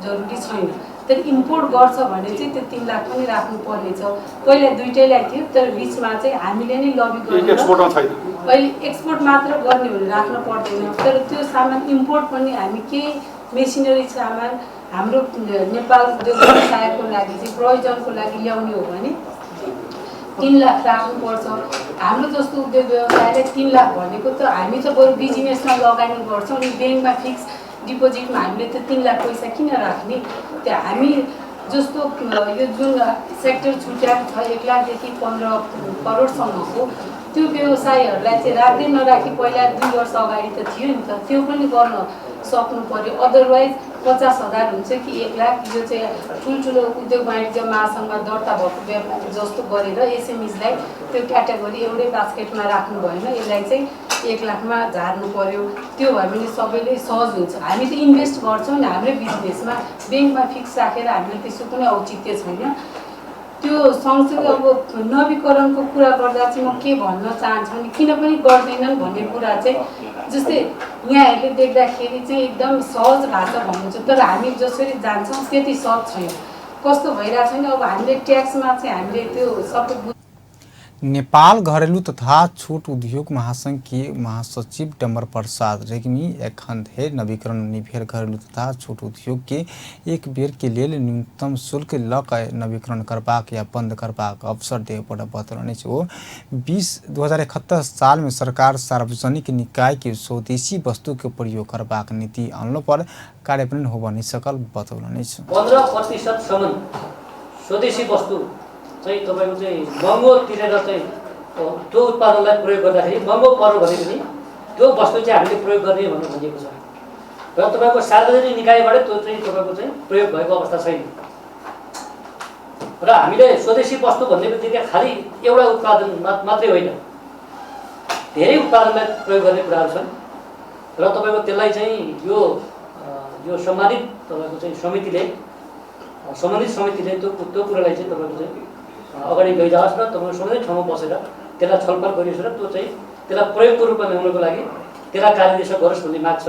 जरुरी छैन। तर इम्पोर्ट गर्छ भने चाहिँ त्यो 3 लाख पनि राख्नुपर्ने छ। पहिला दुइटैलाई थियो, तर बिचमा चाहिँ हामीले नै लबी गरेर अहिले एक्सपोर्ट मात्र गर्ने भने राख्नु पर्दैन। तर त्यो सामान इम्पोर्ट पनि हामी केही मेसिनरी सामान हाम्रो नेपाल उद्योग व्यवसायको लागि चाहिँ प्रयोजनको लागि ल्याउने हो भने 3 लाख राख्नुपर्छ। हाम्रो जस्तो उद्योग व्यवसायलाई 3 लाख भनेको त हामी त बरु बिजनेसमा लगानी गर्छौँ नि, ब्याङ्कमा फिक्स डिपोजिटमा हामीले त 3 लाख पैसा किन राख्ने? त्यो हामी जस्तो यो जुन सेक्टर छुट्याएको छ 1 लाखदेखि 15 करोडसम्मको, त्यो व्यवसायहरूलाई चाहिँ राख्दै नराखी पहिला 2 वर्ष अगाडि त थियो नि त, त्यो पनि गर्न सक्नु पर्यो। अदरवाइज 50,000 हुन्छ कि 1 लाख, यो चाहिँ ठुल्ठुलो उद्योग वाणिज्य महासङ्घमा दर्ता भएको व्यापारी जस्तो गरेर एसएमइजलाई त्यो क्याटेगोरी एउटै बास्केटमा राख्नु भएन, यसलाई चाहिँ 1 लाखमा झार्नु पर्यो। त्यो भयो भने सबैले सहज हुन्छ। हामी त इन्भेस्ट गर्छौँ नि हाम्रै बिजनेसमा, ब्याङ्कमा फिक्स राखेर हामीले त्यसो कुनै औचित्य छैन। त्यो सँगसँगै अब नवीकरणको कुरा गर्दा चाहिँ म के भन्न चाहन्छु भने किन पनि गर्दैनन् भन्ने कुरा चाहिँ जस्तै यहाँहरूले देख्दाखेरि चाहिँ एकदम सहज भाषा भन्नुहुन्छ, तर हामी जसरी जान्छौँ त्यति सहज छैन। कस्तो भइरहेको छैन, अब हामीले ट्याक्समा चाहिँ हामीले त्यो सबै। नेपाल घरेलु तथा छोट उद्योग महासंघ के महासचिव डमर प्रसाद रेग्मी एखन धरि नवीकरण निभेल घरेलु तथा छोट उद्योग के एक बेर के लेल न्यूनतम शुल्क ल कऽ नवीकरण करबाक या बंद करबाक अवसर देबय पड़त बतौलनि। ओ 2071 साल में सरकार सार्वजनिक निकाय के स्वदेशी वस्तु के प्रयोग करबाक नीति अनलो पर कार्यान्वयन होबय नहि सकल बतौलनि। 15% स्वदेशी वस्तु चाहिँ तपाईको चाहिँ महँगो तिरेर चाहिँ त्यो उत्पादनलाई प्रयोग गर्दाखेरि महँगो पर्यो भने पनि त्यो वस्तु चाहिँ हामीले प्रयोग गर्ने भनेर भनिएको छ र तपाईँको सार्वजनिक निकायबाटै त्यो चाहिँ तपाईँको चाहिँ प्रयोग भएको अवस्था छैन। र हामीले स्वदेशी वस्तु भन्ने बित्तिकै खालि एउटा उत्पादन मात्रै होइन, धेरै उत्पादनलाई प्रयोग गर्ने कुराहरू छन् र तपाईँको त्यसलाई चाहिँ यो यो सम्मानित तपाईँको चाहिँ समितिले, सम्बन्धित समितिले त्यो त्यो कुरालाई चाहिँ तपाईँको चाहिँ अगाडि लैजाओस् र तपाईँको सम्बन्धित ठाउँमा बसेर त्यसलाई छलफल गरियोस् र त्यो चाहिँ त्यसलाई प्रयोगको रूपमा ल्याउनको लागि त्यसलाई कार्यदिशा गरोस् भन्ने माग छ।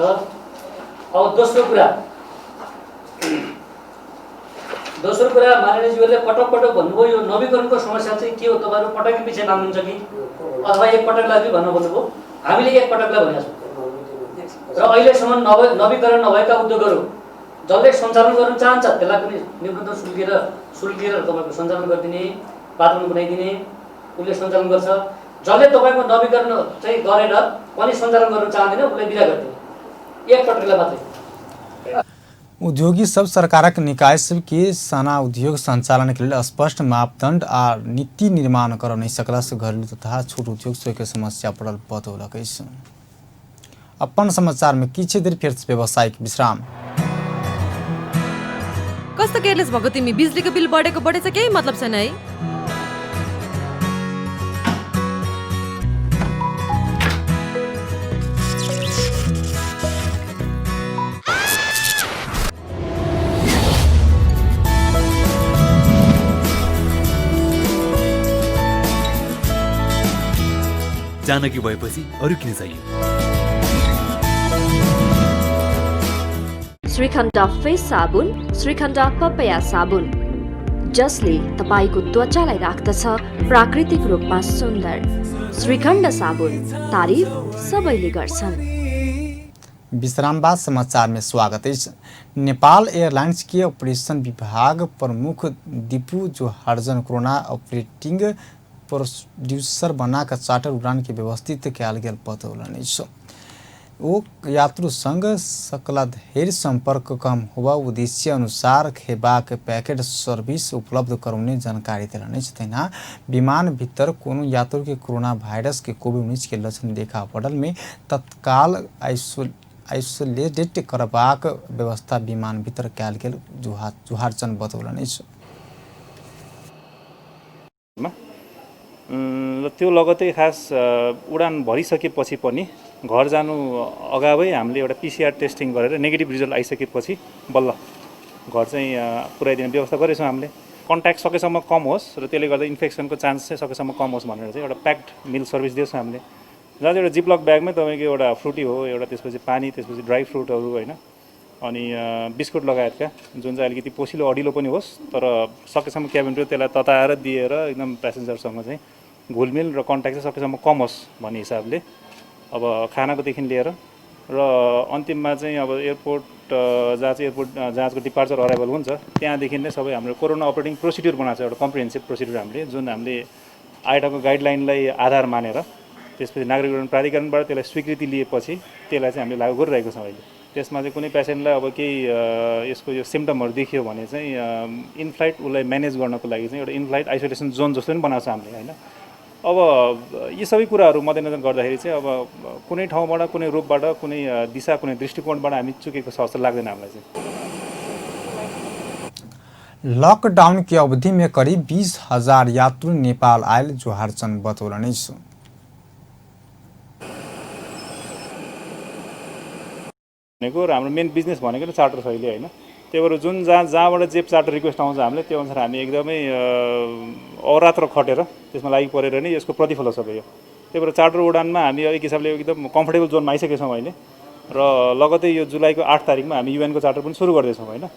अब दोस्रो कुरा माननीयज्यूहरूले पटक पटक भन्नुभयो यो नवीकरणको समस्या चाहिँ के हो, तपाईँहरू पटकै पछि माग्नुहुन्छ कि अथवा एक पटकलाई पनि भन्नु भन्नुभयो। हामीले एक पटकलाई भनेका छौँ र अहिलेसम्म नवीकरण नभएका उद्योगहरू जसले सञ्चालन गर्न चाहन्छ त्यसलाई पनि न्यूनतम शुल्क लिएर तपाईँको सञ्चालन गरिदिने, वातावरण बनाइदिने उसले सञ्चालन गर्छ। जसले तपाईँको नवीकरण चाहिँ गरेर पनि सञ्चालन गर्न चाहँदैन उसले बिदा गरिदिने, एक पटकलाई मात्रै। उद्योगी सब सरकारक निकाय सब के साना उद्योग संचालन के लिए स्पष्ट मापदंड आ नीति निर्माण कर नहीं सकला से घरेलू तथा छोट उद्योग सब के समस्या पड़ल बतौलक अछि। अपन समाचार में किछु देर फेर व्यावसायिक विश्राम। कस्तो केयरलेस भएको तिमी, बिजुलीको बिल बढेको बढेछ केही मतलब छैन है। जानकी भएपछि अरू किन चाहियो? श्रीखण्ड फेस साबुन, श्रीखण्ड पपया साबुन, जसले तपाईको त्वचालाई राख्दछ प्राकृतिक रूपमा सुन्दर। श्रीखण्ड साबुन, तारिफ सबैले गर्छन्। विश्राम बाद समाचार में स्वागत है। नेपाल एयरलाइंस के ऑपरेशन विभाग प्रमुख दीपू जोहार्जन कोरोना ऑपरेटिंग प्रोड्यूसर बनाकर चार्टर उड़ान के व्यवस्थित कयल गेल बतौलनि अछि। ओ यात्रु संग सकलाधरि संपर्क कम होबा उद्देश्य अनुसार खेबाक पैकेट सर्विस उपलब्ध करौने जानकारी देलनि अछि। तहिना विमान भीतर कोनो यात्रु के कोरोना वायरस के कोविड-19 के लक्षण देखा पड़ल में तत्काल आइसोलेटेड करबाक व्यवस्था विमान भीतर कयल गेल जोहार्जन बतौलनि अछि। र त्यो लगतै खास उडान भरिसकेपछि पनि घर जानु अगावै हामीले एउटा पिसिआर टेस्टिङ गरेर नेगेटिभ रिजल्ट आइसकेपछि बल्ल घर चाहिँ पुर्याइदिने व्यवस्था गरेछौँ हामीले। कन्ट्याक्ट सकेसम्म कम होस् र त्यसले गर्दा इन्फेक्सनको चान्स चाहिँ सकेसम्म कम होस् भनेर चाहिँ एउटा प्याक्ड मिल सर्भिस दिएछौँ हामीले, जहाँ चाहिँ एउटा जिपलक ब्यागमै तपाईँको एउटा फ्रुटी हो, एउटा त्यसपछि पानी, त्यसपछि ड्राई फ्रुटहरू होइन, अनि बिस्कुट लगायतका जुन चाहिँ अलिकति पोसिलो अडिलो पनि होस् तर सकेसम्म क्याबिन क्रु त्यसलाई तताएर दिएर एकदम प्यासेन्जरसँग चाहिँ घुलमिल र कन्ट्याक्ट चाहिँ सकेसम्म कम होस् भन्ने हिसाबले अब खानाकोदेखि लिएर र अन्तिममा चाहिँ अब एयरपोर्ट जहाँ चाहिँ एयरपोर्ट जहाजको डिपार्चर अराइभल हुन्छ त्यहाँदेखि नै सबै हाम्रो कोरोना अपरेटिङ प्रोसिड्युर बनाएको छ, एउटा कम्प्रिहेन्सिभ प्रोसिड्युर हामीले, जुन हामीले आइटाको गाइडलाइनलाई आधार मानेर त्यसपछि नागरिक उड्डयन प्राधिकरणबाट त्यसलाई स्वीकृति लिएपछि त्यसलाई चाहिँ हामीले लागू गरिरहेको छौँ अहिले। त्यसमा चाहिँ कुनै पेसेन्टलाई अब केही यसको यो सिम्टमहरू देखियो भने चाहिँ इनफ्लाइट उसलाई म्यानेज गर्नको लागि चाहिँ एउटा इनफ्लाइट आइसोलेसन जोन जस्तो पनि बनाएको छ हामीले होइन। अब यी सबै कुराहरू मध्यनजर गर्दाखेरि चाहिँ अब कुनै ठाउँबाट कुनै रूपबाट कुनै दिशा कुनै दृष्टिकोणबाट हामी चुकेको छ जस्तो लाग्दैन हामीलाई चाहिँ। लकडाउन की अवधि में करीब 20,000 यात्रु नेपाल आयल जोहारचन बतौलनि। भनेको र हाम्रो मेन बिजनेस भनेको नै चार्टर छ अहिले होइन, त्यही भएर जुन जहाँ जहाँबाट जे चार्टर रिक्वेस्ट आउँछ हामीले त्यो अनुसार हामी एकदमै अहोरात्र खटेर त्यसमा लागि परेर नै यसको प्रतिफल हो सबै यो। त्यही भएर चार्टर उडानमा हामी एक हिसाबले एकदम कम्फर्टेबल जोनमा आइसकेको छौँ अहिले र लगतै यो जुलाईको 8 तारिकमा हामी युएनको चार्टर पनि सुरु गर्दैछौँ होइन।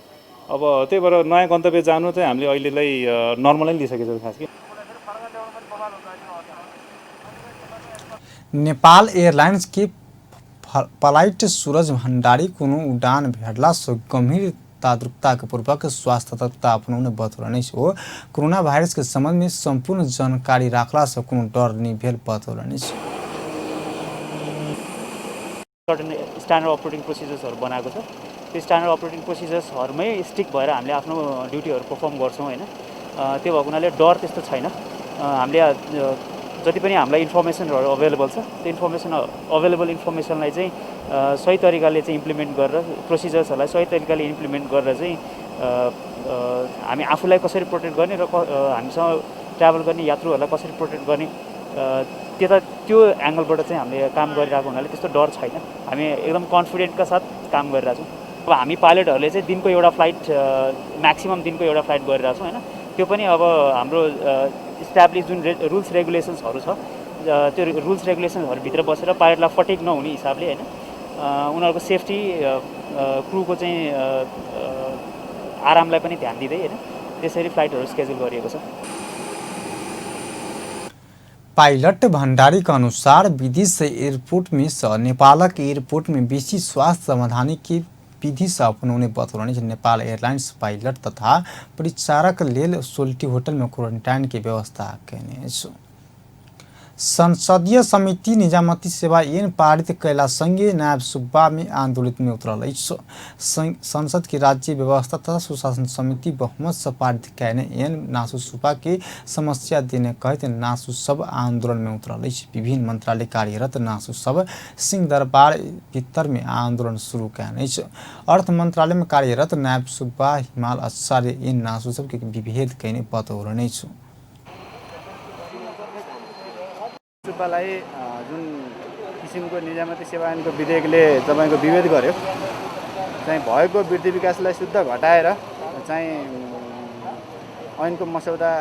अब त्यही भएर नयाँ गन्तव्य जानु चाहिँ हामीले अहिलेलाई नर्मलै लिइसकेको छौँ खास कि। नेपाल एयरलाइन्स के फ्लाइट सूरज भण्डारी कोनो उडान भेटला से गंभीर तादरुकतापूर्वक स्वास्थ्य सतर्कता अपनाउने बतौलनि हो। कोरोना वायरस के संबंध में संपूर्ण जानकारी राखला से कोनो डर नहीं भेल बतौलनि। सर्टन स्ट्यान्डर्ड अपरेटिङ प्रोसिजर्सहरू बनाएको छ, त्यो स्ट्यान्डर्ड अपरेटिङ प्रोसिजर्सहरूमै स्टिक भएर हामीले आफ्नो ड्युटीहरू पर्फर्म गर्छौँ होइन। त्यो भएको हुनाले डर त्यस्तो छैन। हामीले जति पनि हामीलाई इन्फर्मेसनहरू अभाइलेबल छ त्यो इन्फर्मेसन अभाइलेबल इन्फर्मेसनलाई चाहिँ सही तरिकाले चाहिँ इम्प्लिमेन्ट गरेर प्रोसिजर्सहरूलाई सही तरिकाले इम्प्लिमेन्ट गरेर चाहिँ हामी आफूलाई कसरी प्रोटेक्ट गर्ने र हामीसँग ट्राभल गर्ने यात्रुहरूलाई कसरी प्रोटेक्ट गर्ने त्यता त्यो एङ्गलबाट चाहिँ हामीले काम गरिरहेको हुनाले त्यस्तो डर छैन। हामी एकदम कन्फिडेन्टका साथ काम गरिरहेको छौँ। अब हामी पाइलटहरूले चाहिँ दिनको एउटा फ्लाइट म्याक्सिमम् दिनको एउटा फ्लाइट गरिरहेको छौँ होइन। त्यो पनि अब हाम्रो इस्टाब्लिस जुन रुल्स रेगुलेसन्सहरू छ त्यो रुल्स रेगुलेसन्सहरूभित्र बसेर पाइलटलाई फटिक नहुने हिसाबले होइन, उनीहरूको सेफ्टी क्रूको चाहिँ आरामलाई पनि ध्यान दिँदै होइन त्यसरी फ्लाइटहरू स्केड्युल गरिएको छ। पायलट भंडारी के अनुसार विदेश एयरपोर्ट में नेपालक एयरपोर्ट में बेसी स्वास्थ्य सावधानी के विधि से अपनौने बतौलनि। नेपाल एयरलाइंस पायलट तथा परिचारक लेल सोल्टी होटल में क्वारंटाइन के व्यवस्था कयने अछि। संसदीय समिति निजामती सेवा ऐन पारित कयला संगे नायब सुब्बा में आंदोलित में उतरल अछि। संसद की राज्य व्यवस्था तथा सुशासन समिति बहुमत से पारित कयने ऐन नासु सुब्बा के समस्या देने कहैत नासु सब आंदोलन में उतरल अछि। विभिन्न मंत्रालय कार्यरत नासु सब सिंहदरबार भीतर में आंदोलन शुरू कयने अछि। अर्थ मंत्रालय में कार्यरत नायब सुब्बा हिमाल आचार्य ऐन नासु सब के विभेद कयने बतौलनि अछि। सुब्बालाई जुन किसिमको निजामती सेवा ऐनको विधेयकले तपाईँको विभेद गर्यो चाहिँ भएको वृद्धि विकासलाई शुद्ध घटाएर चाहिँ ऐनको मसौदा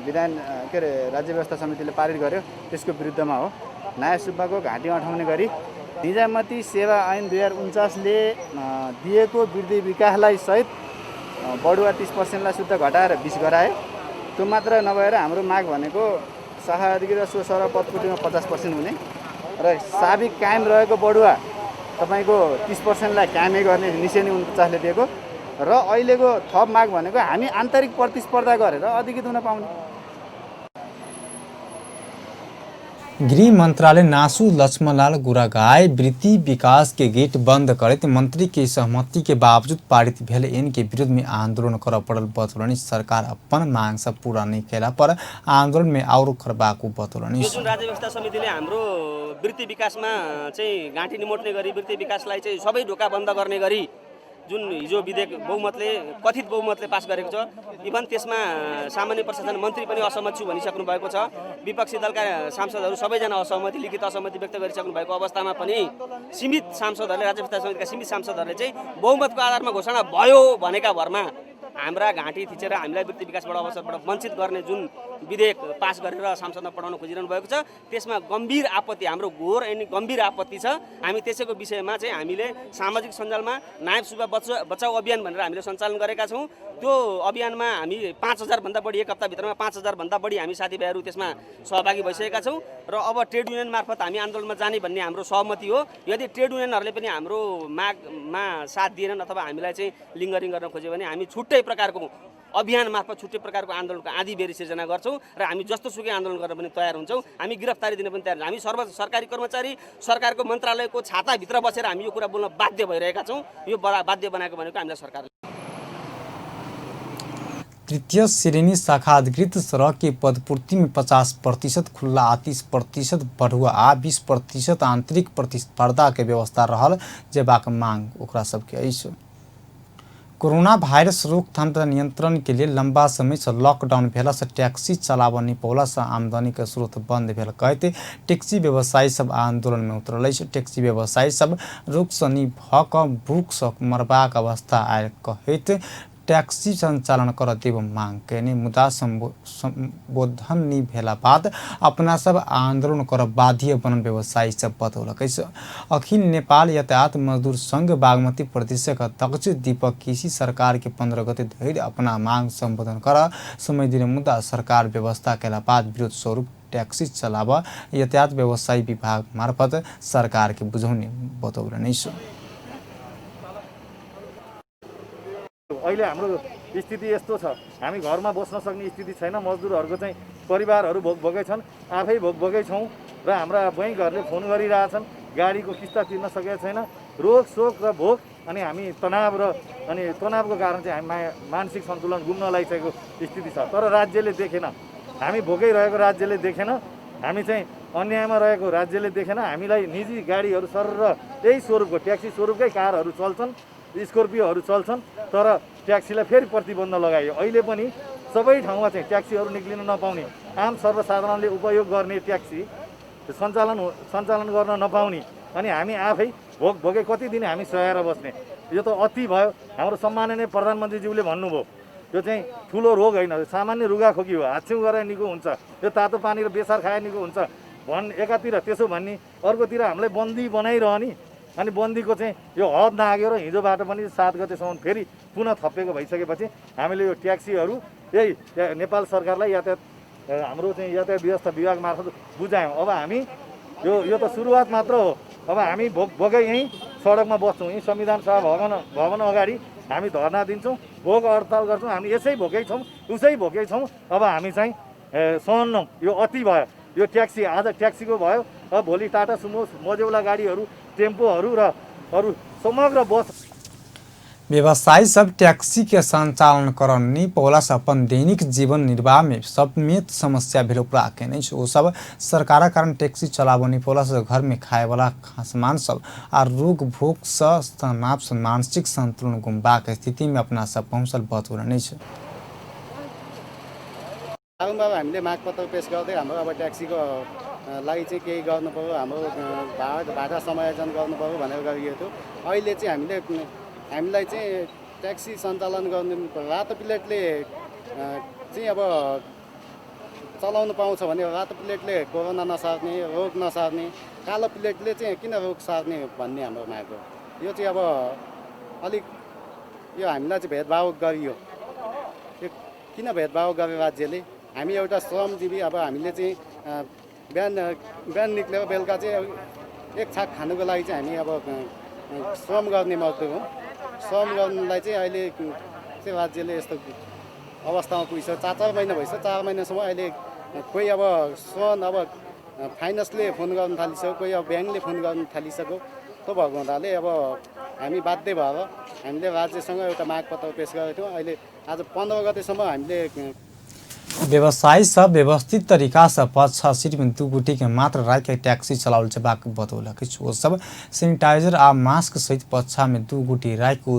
विधान के अरे राज्य व्यवस्था समितिले पारित गर्यो त्यसको विरुद्धमा हो। नयाँ सुब्बाको घाँटी अठाउने गरी निजामती सेवा ऐन 2049ले दिएको वृद्धि विकासलाई सहित बढुवा 30%लाई शुद्ध घटाएर 20 गरायो। त्यो मात्र नभएर हाम्रो माग भनेको शाखा अधिकृत र सोसर पदपुटीमा 50% हुने र साबिक कायम रहेको बढुवा तपाईँको 30%लाई कायमै गर्ने निसेनी 49ले दिएको र अहिलेको थप माग भनेको हामी आन्तरिक प्रतिस्पर्धा गरेर अधिकृत हुन पाउने। गृह मंत्रालय नासु लक्ष्मणलाल गुरागाय वृत्ति विकास के गेट बंद करैत मंत्री के सहमति के बावजूद पारित भेल ऐन के विरोध में आंदोलन करऽ पड़ल बतौलनि। सरकार अपन मांग सब पूरा नहीं कयला पर आंदोलन में और करबाक बतौलनि। जुन राज्य व्यवस्था समितिले हाम्रो वृत्ति विकासमा चाहिँ गाँठी निमोट्ने गरी वृत्ति विकासलाई चाहिँ सबै ढोका बन्द गर्ने गरी जुन हिजो विधेयक बहुमतले, कथित बहुमतले पास गरेको छ, इभन त्यसमा सामान्य प्रशासन मन्त्री पनि असहमत छु भनिसक्नु भएको छ। विपक्षी दलका सांसदहरू सबैजना असहमति, लिखित असहमति व्यक्त गरिसक्नु भएको अवस्थामा पनि सीमित सांसदहरूले, राज्य व्यवस्था समितिका सीमित सांसदहरूले चाहिँ बहुमतको आधारमा घोषणा भयो भनेका भरमा हाम्रा घाँटी थिचेर हामीलाई वृत्ति विकासबाट अवसरबाट वञ्चित गर्ने जुन विधेयक पास गरेर संसदमा पठाउन खोजिरहनु भएको छ, त्यसमा गम्भीर आपत्ति, हाम्रो घोर अनि गम्भीर आपत्ति छ। हामी त्यसैको विषयमा चाहिँ हामीले सामाजिक सञ्जालमा नायब सुब्बा बचाउ अभियान भनेर हामीले सञ्चालन गरेका छौँ। त्यो अभियानमा हामी 5000 भन्दा बढी, एक हप्ताभित्रमा 5000 भन्दा बढी हामी साथीभाइहरू त्यसमा सहभागी भइसकेका छौँ र अब ट्रेड युनियन मार्फत हामी आन्दोलनमा जाने भन्ने हाम्रो सहमति हो। यदि ट्रेड युनियनहरूले पनि हाम्रो मागमा साथ दिएनन् अथवा हामीलाई चाहिँ लिङ्गरिङ गर्न खोज्यो भने हामी छुट्टै प्रकारको अभियान मार्फत छुट्टै प्रकारको आन्दोलनको आँधीबेरी सिर्जना गर्छौँ र हामी जस्तो सुकै आन्दोलन गर्न पनि तयार हुन्छौँ। हामी गिरफ्तारी दिन पनि तयार हुन्छौँ। हामी सर्व सरकारी कर्मचारी, सरकारको मन्त्रालयको छाताभित्र बसेर हामी यो कुरा बोल्न बाध्य भइरहेका छौँ। यो बाध्य बनाएको भनेको हामीलाई सरकारले। तृतीय श्रेणी शाखा अधिकृत सड़क के पदपूर्ति में 50% खुला आ 30% बढ़ुआ आ 20% आंतरिक प्रतिस्पर्धा के व्यवस्था रहल जेबाक मांग ओकरा सबके अछि। कोरोना वायरस रोकथाम तथा नियंत्रण के लिए लंबा समय से लॉकडाउन भेला से टैक्सी चलाबऽ नहि पौला से आमदनी के स्रोत बंद भेल कहैत टैक्सी व्यवसायी सब आंदोलन में उतरल अछि। टैक्सी व्यवसायी सब रोग से नि भऽ कऽ भूख से मरबाक अवस्था आयल कहैत टैक्सी संचालन कर देब मांग कयने, मुदा संबोधन नहि भेला बाद अपना सब आंदोलन कर बाध्य बनल व्यवसायी सब बतौलक अछि। अखिल नेपाल यातायात मजदूर संघ बागमती प्रदेशक अध्यक्ष दीपक केसी सरकार के 15 गते धरि अपना मांग संबोधन कर समय दिने, मुदा सरकार व्यवस्था कयला बाद विरोध स्वरूप टैक्सी चलाब यातायात व्यवसायी विभाग मार्फत सरकार के बुझौने बतौलनि अछि। अहिले हाम्रो स्थिति यस्तो छ, हामी घरमा बस्न सक्ने स्थिति छैन। मजदुरहरूको चाहिँ परिवारहरू भोग भोगै छन्, आफै भोग भोगै छौँ र हाम्रा बैङ्कहरूले फोन गरिरहेछन्, गाडीको किस्ता तिर्न सकेको छैन। रोग शोक र भोग अनि हामी तनाव र अनि तनावको कारण चाहिँ हामी मानसिक सन्तुलन गुम्न लागिसकेको स्थिति छ। तर राज्यले देखेन, हामी भोगै रहेको राज्यले देखेन, हामी चाहिँ अन्यायमा रहेको राज्यले देखेन। हामीलाई निजी गाडीहरू सर र त्यही स्वरूपको ट्याक्सी स्वरूपकै कारहरू चल्छन्, स्कोर्पियोहरू चल्छन्, तर ट्याक्सीलाई फेरि प्रतिबन्ध लगाइयो। अहिले पनि सबै ठाउँमा चाहिँ ट्याक्सीहरू निक्लिन नपाउने, आम सर्वसाधारणले उपयोग गर्ने ट्याक्सी सञ्चालन गर्न नपाउने, अनि हामी आफै भोग भोगै कति दिन हामी सहेर बस्ने, यो त अति भयो। हाम्रो सम्माननीय प्रधानमन्त्रीज्यूले भन्नुभयो यो चाहिँ ठुलो रोग होइन, सामान्य रुगाखोकी हो, हाच्छिउँ गरेर निको हुन्छ, यो तातो पानी र बेसार खाए निको हुन्छ भन् एकातिर त्यसो भन्ने, अर्कोतिर हामीलाई बन्दी बनाइरहने। अनि बन्दीको चाहिँ यो हद नागेर हिजोबाट पनि 7 गतेसम्म फेरि पुनः थपिएको भइसकेपछि हामीले यो ट्याक्सीहरू यही नेपाल सरकारलाई यातायात हाम्रो चाहिँ यातायात व्यवस्था विभाग मार्फत बुझायौँ। अब हामी यो त सुरुवात मात्र हो। अब हामी भोग भोगै यहीँ सडकमा बस्छौँ, यहीँ संविधान सभा भवन अगाडि हामी धरना दिन्छौँ, भोग हडताल गर्छौँ। हामी यसै भोगै छौँ, उसै भोगै छौँ। अब हामी चाहिँ सहन्नौँ, यो अति भयो। यो ट्याक्सी आज ट्याक्सीको भयो, अब भोलि टाटा सुमो, मजेौला गाडीहरू, टेम्पोहरू र अरू समग्र बस। व्यवसायी सब टैक्सी के संचालन करनी पौला से अपन दैनिक जीवन निर्वाह में समेत समस्या भेल उपरा केने अछि। ओ सब सरकारक कारण टैक्सी चलाबनी पौला से घर में खाए वाला सामान सब आ रोग भोग से तनाव से मानसिक संतुलन गुमबाक स्थिति में अपना सब पहुँचल बतौलनि अछि। बारम्बार हामीले मागपत्र पेश गर्दै हाम्रो अब ट्याक्सीको लागि चाहिँ केही गर्नु पर्यो, हाम्रो भाडा समायोजन गर्नु पर्यो भनेर गरिएको थियो। अहिले चाहिँ हामीलाई चाहिँ ट्याक्सी सञ्चालन गर्नु रातो प्लेटले चाहिँ अब चलाउनु पाउँछ भने रातो प्लेटले कोरोना नसार्ने, रोग नसार्ने, कालो प्लेटले चाहिँ किन रोग सार्ने भन्ने हाम्रो माग हो। यो चाहिँ अब अलिक यो हामीलाई चाहिँ भेदभाव गरियो। यो किन भेदभाव गर्यो राज्यले? हामी एउटा श्रमजीवी, अब हामीले चाहिँ बिहान बिहान निक्लेर बेलुका चाहिँ एक छाक खानुको लागि चाहिँ हामी अब श्रम गर्ने मजदुर हौँ। श्रम गर्नुलाई चाहिँ अहिले चाहिँ राज्यले यस्तो अवस्थामा पुगिसक्यो। 4-4 महिना भइसक्यो, 4 महिनासम्म अहिले कोही अब श्रम अब फाइनेन्सले फोन गर्न थालिसक्यो, कोही अब ब्याङ्कले फोन गर्न थालिसक्यो। त्यो भएको हुनाले अब हामी बाध्य भएर हामीले राज्यसँग एउटा मागपत्र पेस गरेको थियौँ। अहिले आज 15 गतेसम्म हामीले व्यवसायी सब व्यवस्थित तरीका से 5-6 सीट में 2 गोटे के मात्र राखि के टैक्सी चलाओल जेबाक बतौलक अछि। ओ सब सैनिटाइजर आ मास्क सहित पछा में 2 गोटे राखि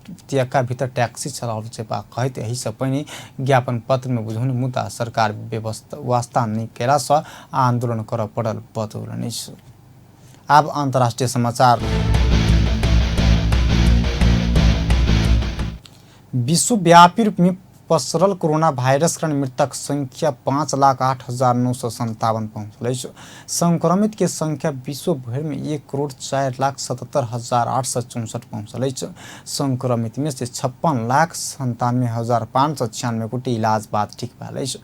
उपत्यका भीतर टैक्सी चलाओल जेबाक कहैत एहि सँ पहिने ज्ञापन पत्र में बुझौने मुदा सरकार व्यवस्था वास्ता नहि कयला सँ आंदोलन करय पड़ल बतौलनि अछि। आब अंतर्राष्ट्रीय समाचार। विश्वव्यापी रूप में पसरल कोरोना वायरस कारण मृतक संख्या 5,08,957 पहुँचल अछि। संक्रमित के संख्या विश्व भरि में 1,04,77,864 पहुँचल अछि। संक्रमित में से 56,97,596 गोटे इलाज बाद ठीक भेल अछि।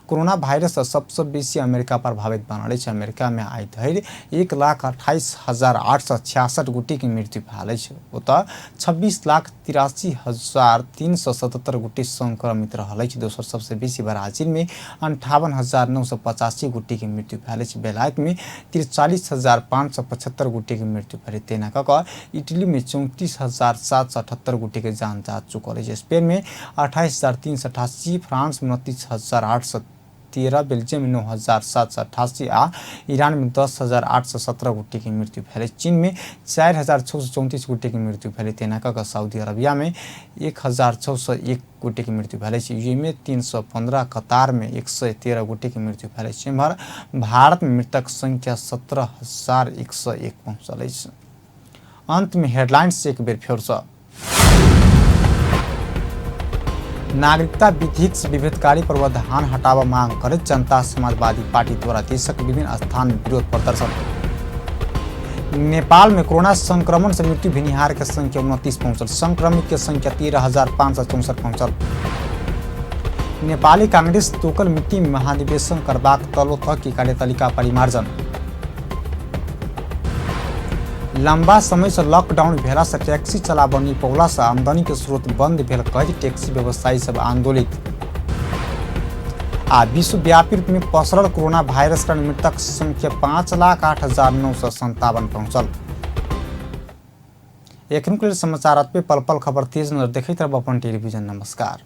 कोरोना वायरस सबसँ बेसी अमेरिका प्रभावित बनल अछि। अमेरिका में आइ धरि 1,28,866 गोटे के मृत्यु भेल अछि। ओतऽ 26,83,377 गोटे संक्रमित रहल अछि। दोसर सबसँ बेसी ब्राजील में 58,985 गोटे के मृत्यु भेल अछि। बेलायत में 43,575 गोटे के मृत्यु भेल। तेना कऽ कऽ इटली में 34,778 गोटे के जान जा चुकल अछि। स्पेन में 28,388, फ्रांस में 29,813, बेल्जियम में 9,788 आ ईरान में 10,817 गोटे के मृत्यु भेल। चीन में 4,634 गोटे के मृत्यु भेल। तेना कऽ कऽ सऊदी अरबिया में 1,601 गोटे के मृत्यु भेल अछि। यूएई में 315, कतार में 113 गोटे के मृत्यु भेल अछि। एम्हर भारत में मृतक संख्या 17,101 पहुँचल अछि। अंत में हेडलाइंस एक बेर फेरसँ। नागरिकता विधिक विभेदकारी प्रावधान हटाबऽ मांग करैत जनता समाजवादी पार्टी द्वारा देशक विभिन्न स्थान में विरोध प्रदर्शन। नेपाल में कोरोना संक्रमण से मृत्यु भेनिहार के संख्या 29 पहुंचल। संक्रमित के संख्या 13,564 पहुंचल। नेपाली कांग्रेस तोकल मिति में महाधिवेशन करबाक तलो तह की कार्यतालिका परिमार्जन। लंबा समय से लॉकडाउन भेला से टैक्सी चलाबऽ नहि पौला से आमदनी के स्रोत बंद भेल कहैत टैक्सी व्यवसायी सब आंदोलित। आ विश्वव्यापी रूप में पसरल कोरोना वायरस कारण मृतक संख्या 5,08,957 पहुंचल। एखन के लेल समाचार अतबे। पल पल खबर तेज नजर देखैत रहब अपन टेलीविजन। नमस्कार।